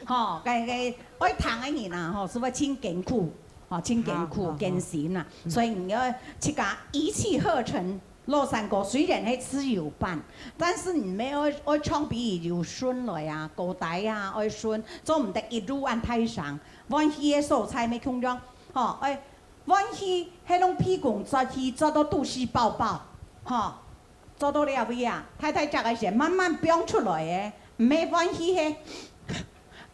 吼，該，該愛聽个人啊，吼，係會盡艱苦，吼，盡艱苦，好，好，好。艱辛啊，嗯。所以你愛自家一氣呵成，老山歌雖然係自由版，但是你愛，愛唱比較有順來啊，高低啊，愛順，做毋得一路恁大聲，換氣个所在乜共樣，吼，愛 換氣，係用鼻公啜氣，啜到肚屎飽飽，吼，啜到這位啊，大大隻个時節慢慢放出來个，毋係換氣係，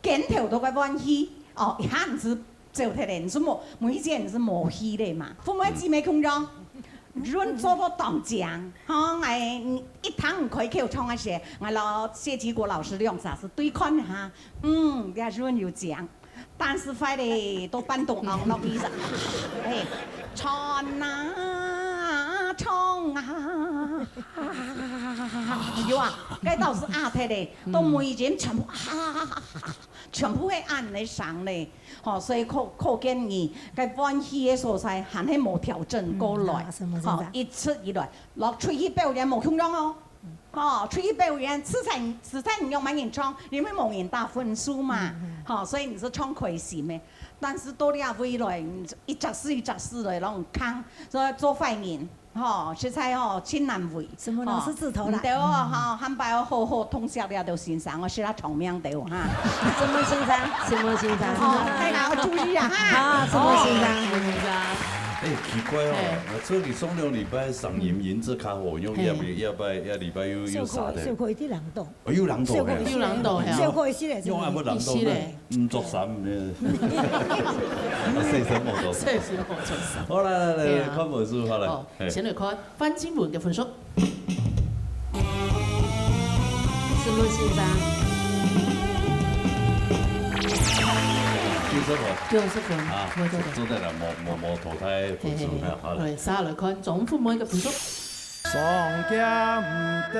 肩頭都該換氣，哦，一下毋係走忒咧，毋係無，每一節毋係無氣咧嘛。分妹姊妹共樣，嗯。恁做到當靚，吼，𠊎一聽開口唱个時節，𠊎摎謝基國老師兩儕係對看哈，嗯，這恁有靚。 但是壞咧，都半冬昂落去了。哎，唱啊唱啊，有啊，該都係壓忒咧，到尾音全部啊，全部係恁樣聲咧，吼，所以可可見你該換氣个所在還係無調整過來，嗯，啊，係無，係無。吼，一出一來，落出去表演無共樣哦，吼，出去表演，自在自在你用麼人唱，因為無人打分數嘛，嗯，嗯。吼，所以你係唱開心个，但係到這位來，你一隻字一隻字來摎你扛，所以做壞人。 吼，實在吼，真難為。什麼老師指頭啦？吼，毋對哦，吼，下擺哦，好好痛惜這兜先生哦，使佢長命兜哈。什麼先生？什麼先生？哦，大家要注意啊哈。啊，什麼先生？哦，什麼先生？哎，奇怪哦，嘿。所以你上兩禮拜聲音音質較好，用嘿。這禮拜，這禮拜又，又沙的。小可，小可一直冷凍。哦，又冷凍嘿。小可一直冷凍，又冷凍嘿。小可一直冷凍。用啊，不冷凍呢？一直嘞。嗯，著衫呢。啊，洗身無著衫。洗身無著衫。好，來，來，來，對啊。看分數，好，來。哦，嘿。先來看范靜雯个分數。 什麼先生？九十分。九十分，啊，我做得。做得了，無，無，無淘汰分數，嘿，嘿，嘿。好了。對，續下來看鍾富妹个分數。上減得。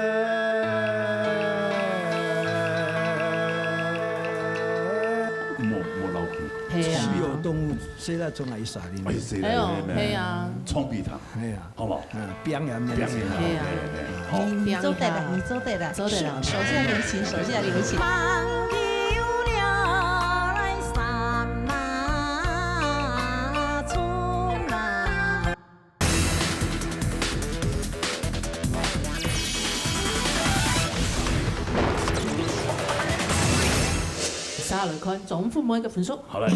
無，無老氣。嘿啊。是有動物，誰來從哪裡耍的？哎，誰來的？哎喲，嘿啊。衝鼻糖。哎呀。 好無？嗯，表演面前。表演啊，嘿啊。嘿，嘿，好。你，你做得了，你做得了。做得了。手，手下留情，手下留情。續下來看鍾富妹个分數。 好嘞。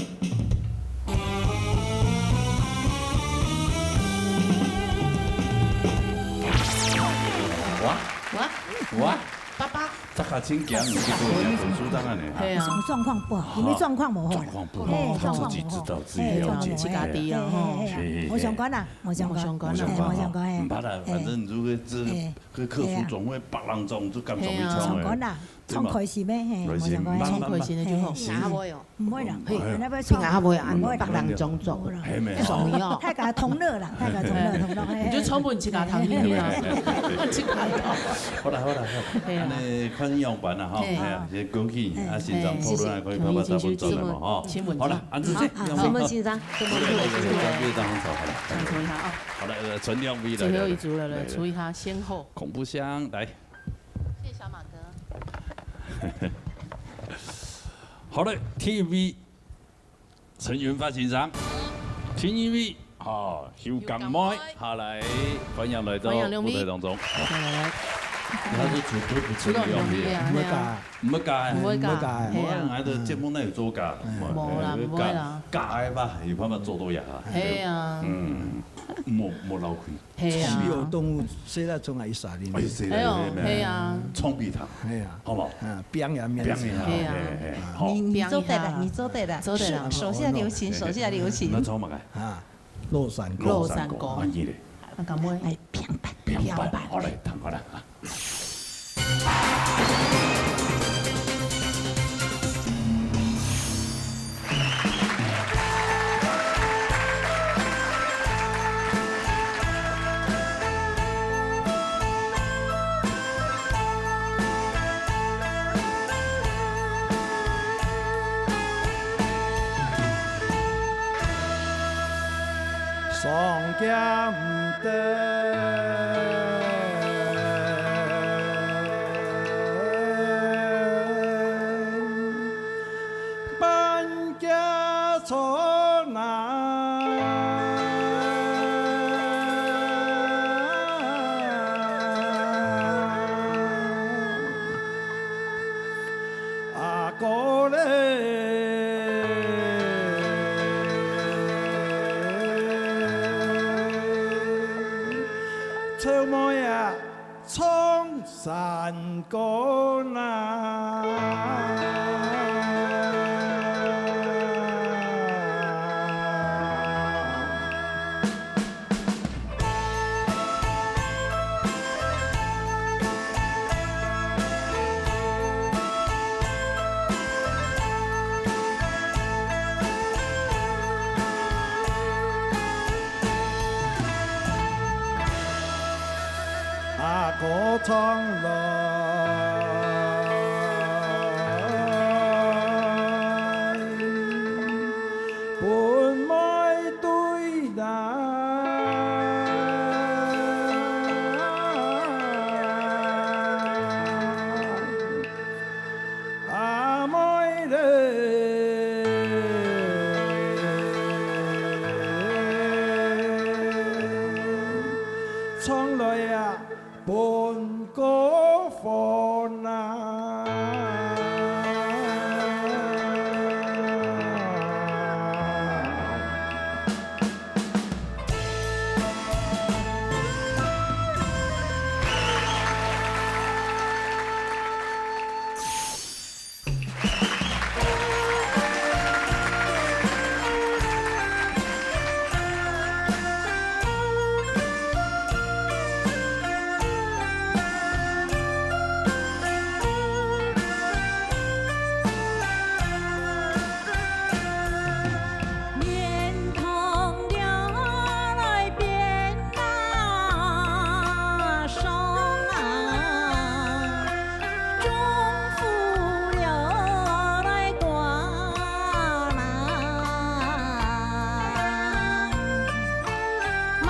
哇，哇，哇，爸爸。這下真驚，你這个人分數當然呢，哈。對啊。狀況不好，因為狀況無好。狀況不好，嘿，狀況無好。自己知道，自己了解。嘿，自家知啊，吼。嘿，嘿，嘿，嘿。無相干啦，無相干。無相干。無相干，嘿，無相干，嘿。毋怕啦，嘿。反正如果這，嘿。个客服總會別人總就敢上去唱的。嘿啊。無相干啦。 唱開心个，嘿，開心，我想講，嘿，慢慢，唱開心个就好。嘿，聽下會哦。毋會啦，嘿，嘿，那邊唱，聽下會啊，毋會啦。別人創作，嘿，無。上癮哦。大家同樂啦，大家同樂，同樂，嘿，你就唱分自家聽聽啊，嘿，嘿，嘿，嘿。自家聽。好啦，好啦，好啦，嘿啊。恁呢看樣板啦，吼，嘿。嘿啊，先恭喜，嘿，啊，先生討論啊，嘿，可以拍拍手分做了嘛，吼。請問，請問。好啦，恁呢先，好，好，請問先生，請問先生。好了，呃，陳亮威來，最後一組了，來，來，來。出一下先後。恐怖箱，來。 謝謝小馬哥。好嘞，第一位，陳雲發先生。第二位，啊，邱剛妹。邱剛妹。好，來，歡迎來到舞台當中。歡迎兩位。來，來，來。他是主，主，主動的，主動的，對啊，對啊。毋會假，毋會假，毋會假，嘿啊。毋會，𠊎个節目哪有做假？嗯。無啦，毋會啦。假个吧，有辦法做到呀。嘿啊。嗯，無，無老氣。 嘿啊。是有動物，誰來從哪裡耍的？哎，誰來，哎喲，嘿咩？嘿啊。衝鼻糖，嘿啊。好無？啊，表演面前。表演啊，嘿啊。嘿，嘿，好。你，你做得的，你做得的。做得啦。手，手下留情，手下留情。那唱麼个？啊，落山歌。落山歌。啊，你咧？啊，敢會？哎，平板，平板。好，來，聽看啦。 上減得。半家草啊。 阿哥嘞，秋妹啊，唱山歌啦。唱來分妹對咱。 阿妹嘞，唱來啊，分哥歡啊！ 面孔了來變那雙啊，中府了來掛郎，網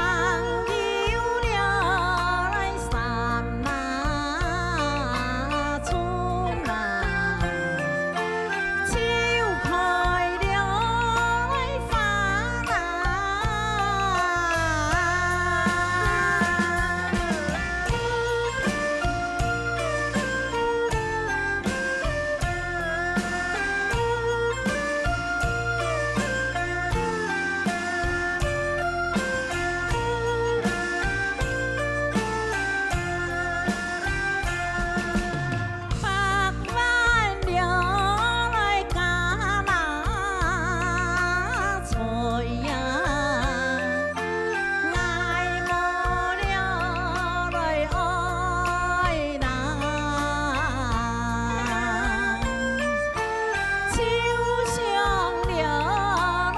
球了來三啊春啊。 就開了花啦。百萬了來加那菜呀，愛慕了來愛郎，就像了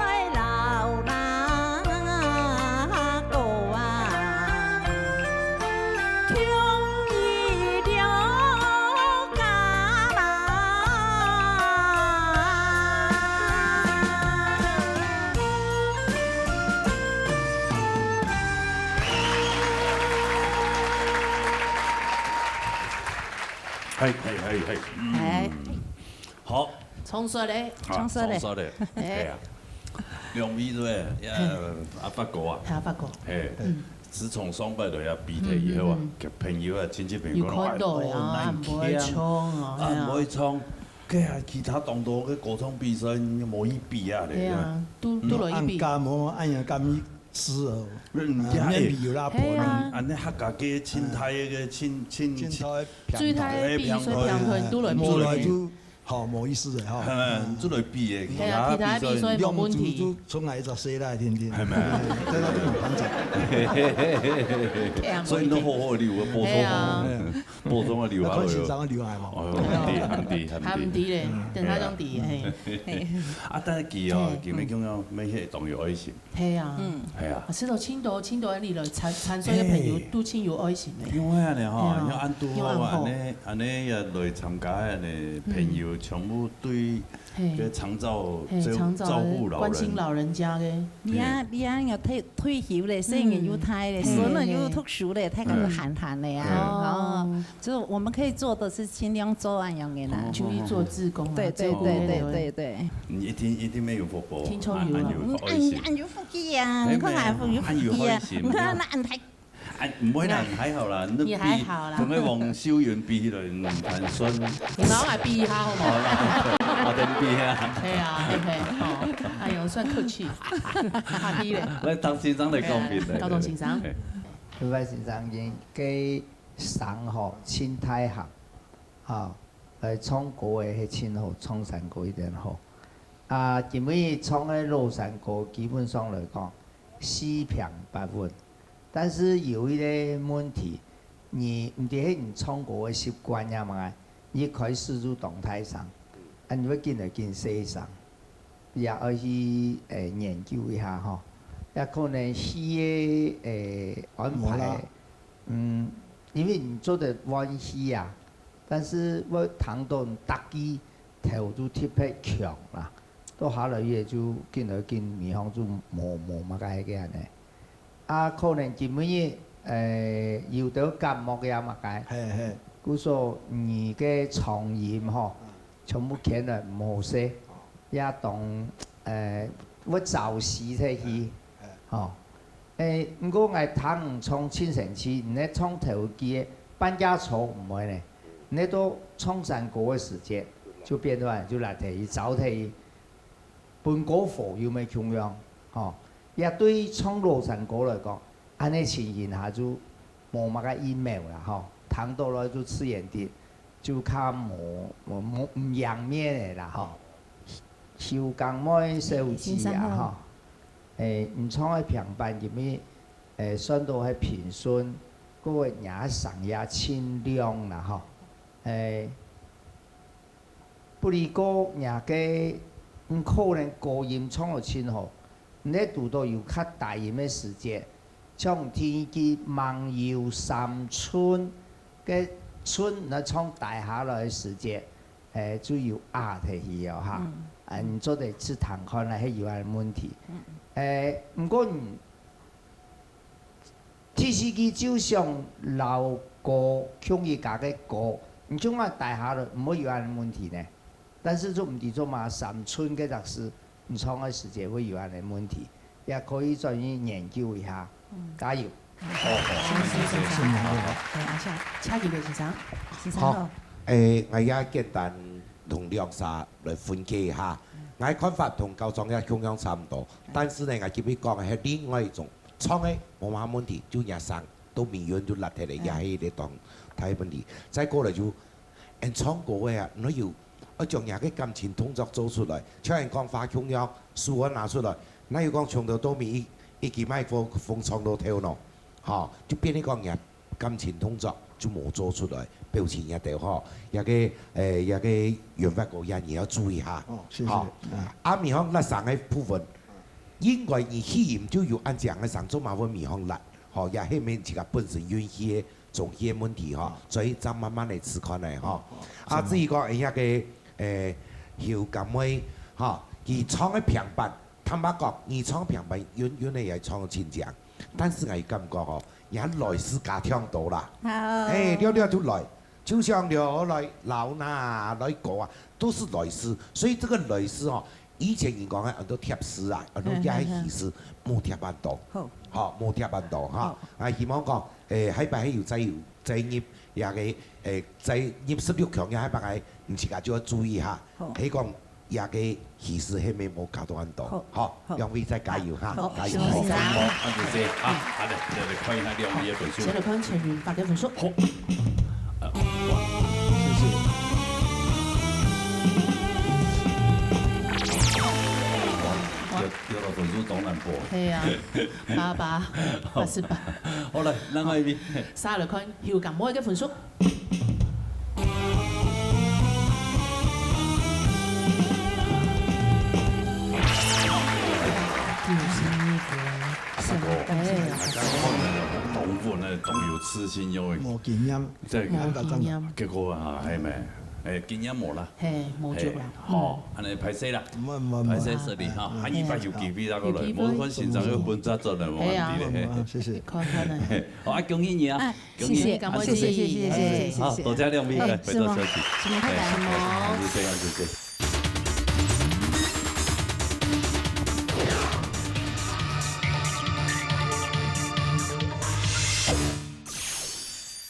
來老那个啊。 共一條家啦。嘿，嘿，嘿，嘿，嗯。哎。好。唱煞咧。啊，唱煞咧。唱煞咧。哎。嘿啊。兩位對不對？呀，嘿。阿發哥啊。阿發哥。嘿。嗯。 自從上擺來啊比賽以後啊，嗯，嗯，嗯。佢朋友啊、親戚朋友講，有看到的啊，哎，哦，恁慶，毋會唱啊，啊，係啊。毋會唱，該啊，其他當多个歌唱比賽，無去比啊咧。係啊，都，嗯。都來去比。恁敢哦，恁樣敢去試哦。嗯，啊，也會。免比有啦，係啊。嗯，恁呢客家个清大个清，清，清大个評判。最大个比賽評判都來比。無來就 好，無意思个吼。嗯，做來比个，係啊，其他比賽無問題。兩組就出來一隻細賴天天。係咩？在那邊很緊張。所以你都好好留个，補充。係啊。補充个留下來。那看先生个留下嘛。哦，很低，很低，很低。還毋知咧，嗯。等下正知，嘿。啊，但是佢哦，嘿，佢們講要，嗯。每个當有愛心。 係啊。嗯。係啊。啊，係咯，盡多，盡多恁樣來參，參賽个朋友，嘿。都盡有愛心个。因為恁樣吼，係啊。像恁堵好啊，恁樣好。恁樣，恁樣也來參加个恁樣朋友，嗯。全部對，嘿。个長照，嘿，照，長照个，照顧老人。關心老人家个。你啊，嘿。你啊，有退，退休咧，細人又大咧，嗯。孫仔又讀書咧，大家都閒閒咧啊。嗯。哦。哦。 就我們可以做的是盡量做恁樣个啦。哦，就去做志工啊，對，對，照顧那個。對，對，對，對。你一定，一定會有福報，聽說有啊。啊，啊，有福氣。嗯，啊，啊，有福氣啊，哎，你看啊，有福氣啊。沒有，啊，有福氣，你看那，啊，你還，哎，毋會啦，還好啦，你比，你還好啦。同那王秀雲比起來，嗯，還順。你幫我來比一下好嗎？好啦，好，等比啊。對啊，OK，好。哎呦，算客氣。客氣咧。來，唐先生來講評咧。高中先生。嘿。劉先生，應該 山吼，盡大項，吼，來唱歌个係盡好，唱山歌一定好。啊，因為唱个老山歌，基本上來講，四平八穩。但是有一個問題，你毋知係你唱歌个習慣呀嘛，你一開始就當大聲，啊，你會緊來緊細聲。 也愛去，誒，研究一下吼。也可能戲个，誒，安排，無啦。嗯，因為你做得換氣啊，但是會聽到你逐句頭就特別強啦，到下來也就緊來緊，耳孔就無，無麼个个恁呢。啊，可能今晡日，呃，有兜感冒个啊麼个，嘿，嘿。故所你个長音吼，全部牽來無勢，也當，呃，會燥死忒去，嘿，嘿。吼。 欸，毋過𠊎聽你唱盡生趣，你係唱頭句个半價錯毋會呢？你到唱山歌个時節，就變到就辣忒去，燥忒去，分歌喉又無共樣，吼。也對唱老山歌來講，恁呢情形下就無麼个異妙啦，吼。聽到了就自然的，就較無，無，無，毋贏面个啦，吼。秀江妹小姐啊，先生好。吼。 欸，你唱个平板入面，欸，算到係平順，該个若聲也盡亮啦吼。欸，不而過若个，你可能高音唱到盡好，你堵到有較低音个時節，像天氣吂有三寸，个寸，你唱低下來个時節，欸，就有壓忒去哦哈。嗯。啊，你做得試聽看啦，係有恁問題。嗯。欸，毋過你 第四句就像老歌，共一家个歌，你就愛低下來，毋會有恁个問題呢。但是就毋知做麼三寸个隻字，你唱个時節會有恁个問題，也可以轉去研究一下。嗯。加油！好，好，好，謝謝先生。好，好，好。欸，阿夏，下一位先生，先生好。好。欸，𠊎也簡單同兩儕來分解一下。嗯。𠊎看法同校長也共樣差毋多，嗯。但是呢，𠊎今日講个係另外一種 唱个無麼問題，就若聲，到尾韻就落忒了，嗯。也係一个當大个問題。再過來就，𫣆唱歌个啊，你有愛將若个感情動作做出來，像𫣆講話共樣，手愛拿出來，哪有講從頭到尾一，一支麥克風唱到頭呢？吼，就變成講若感情動作就無做出來，表情也得吼，這个，欸，這个圓發哥也你要注意哈。哦，謝謝。吼，嗯。啊，尾項落聲个部分， 應該你氣音就有恁樣个聲，做麼會尾項落，吼，也係毋係自家本身運氣个中氣个問題吼，嗯。所以正慢慢來試看咧吼。嗯，嗯。啊，至於講，哎，該个，欸，秀江妹，吼，佢唱个平板，坦白講，你唱平板，韻，韻个也唱得盡靚，但是𠊎感覺吼，你還來自家聽到啦。好。欸，了了就來，就像了來老衲啊，來歌啊，都是來自，所以這个來自吼， 以前人講个，很多貼士啊，很多也係其實無貼恁多。好。吼，無貼恁多哈。好。啊，希望講，欸，下擺還有再有，再入這个，欸，再入十六強，也下擺个，你自家就要注意哈。好。係講，這个其實還無搞到恁多。好。好，好。兩位再加油哈，好，加油。謝謝。好，那就這樣啊，好的，再來看一下兩位个分數。先來看陳雲發个分數。好。呃，哇。謝謝。 哇，得，得到分數當難報。係啊，八八，八十八。好，來，另外一位。下來看秀江妹个分數。九十二分。啊，大哥，哎呀，大哥。當穩个，當有自信，因為無經驗。 這个，無經驗。結果啊，係咩？欸，經驗無啦。嘿，無足啦。嘿，好，嗯。恁呢歹勢啦。毋會，毋會，毋會。歹勢失禮哈，嗯。下一擺有機會再過來，有機會。無看先生有本質做人，無問題的。嘿啊。嗯，謝謝。看看呢。嘿，好，啊，恭喜你啊，哎，恭喜。謝謝，感謝，謝謝，謝謝，謝謝，謝謝。好，多謝兩位，哎，來，回到休息。是嗎？是嗎？太感謝了。哎，好，謝謝，謝謝。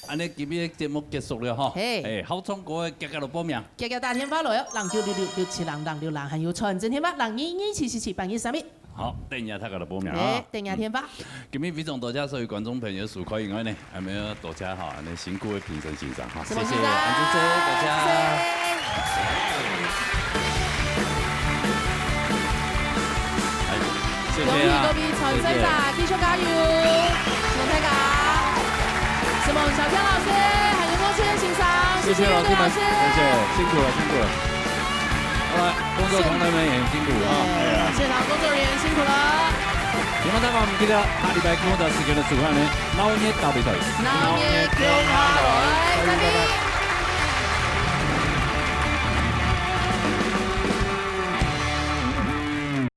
恁呢，今日个節目結束了吼。嘿。哎，好唱歌个，遽遽來報名。遽遽打電話來哦，零九六六六七零零六零，還有傳真電話，零二二七七七八二三一。好，等一下大家來報名啊。哎，等一下電話。嗯。今日非常多謝所有觀眾朋友收看以外呢，還有多謝哈，恁呢辛苦个評審先生哈，什麼先生？謝謝，安珠姐，多謝。謝謝。 哎，謝謝啊，恭喜各位參賽者，謝謝。繼續加油，謝謝大家。什麼小天老師，還有莫先生，謝謝老師們，謝謝，辛苦了，辛苦了。好了，工作同仁們也辛苦了啊。對，哎呀。現場工作人員辛苦了。希望大家毋記得下禮拜同一時間來收看呢，鬧熱大比賽，鬧熱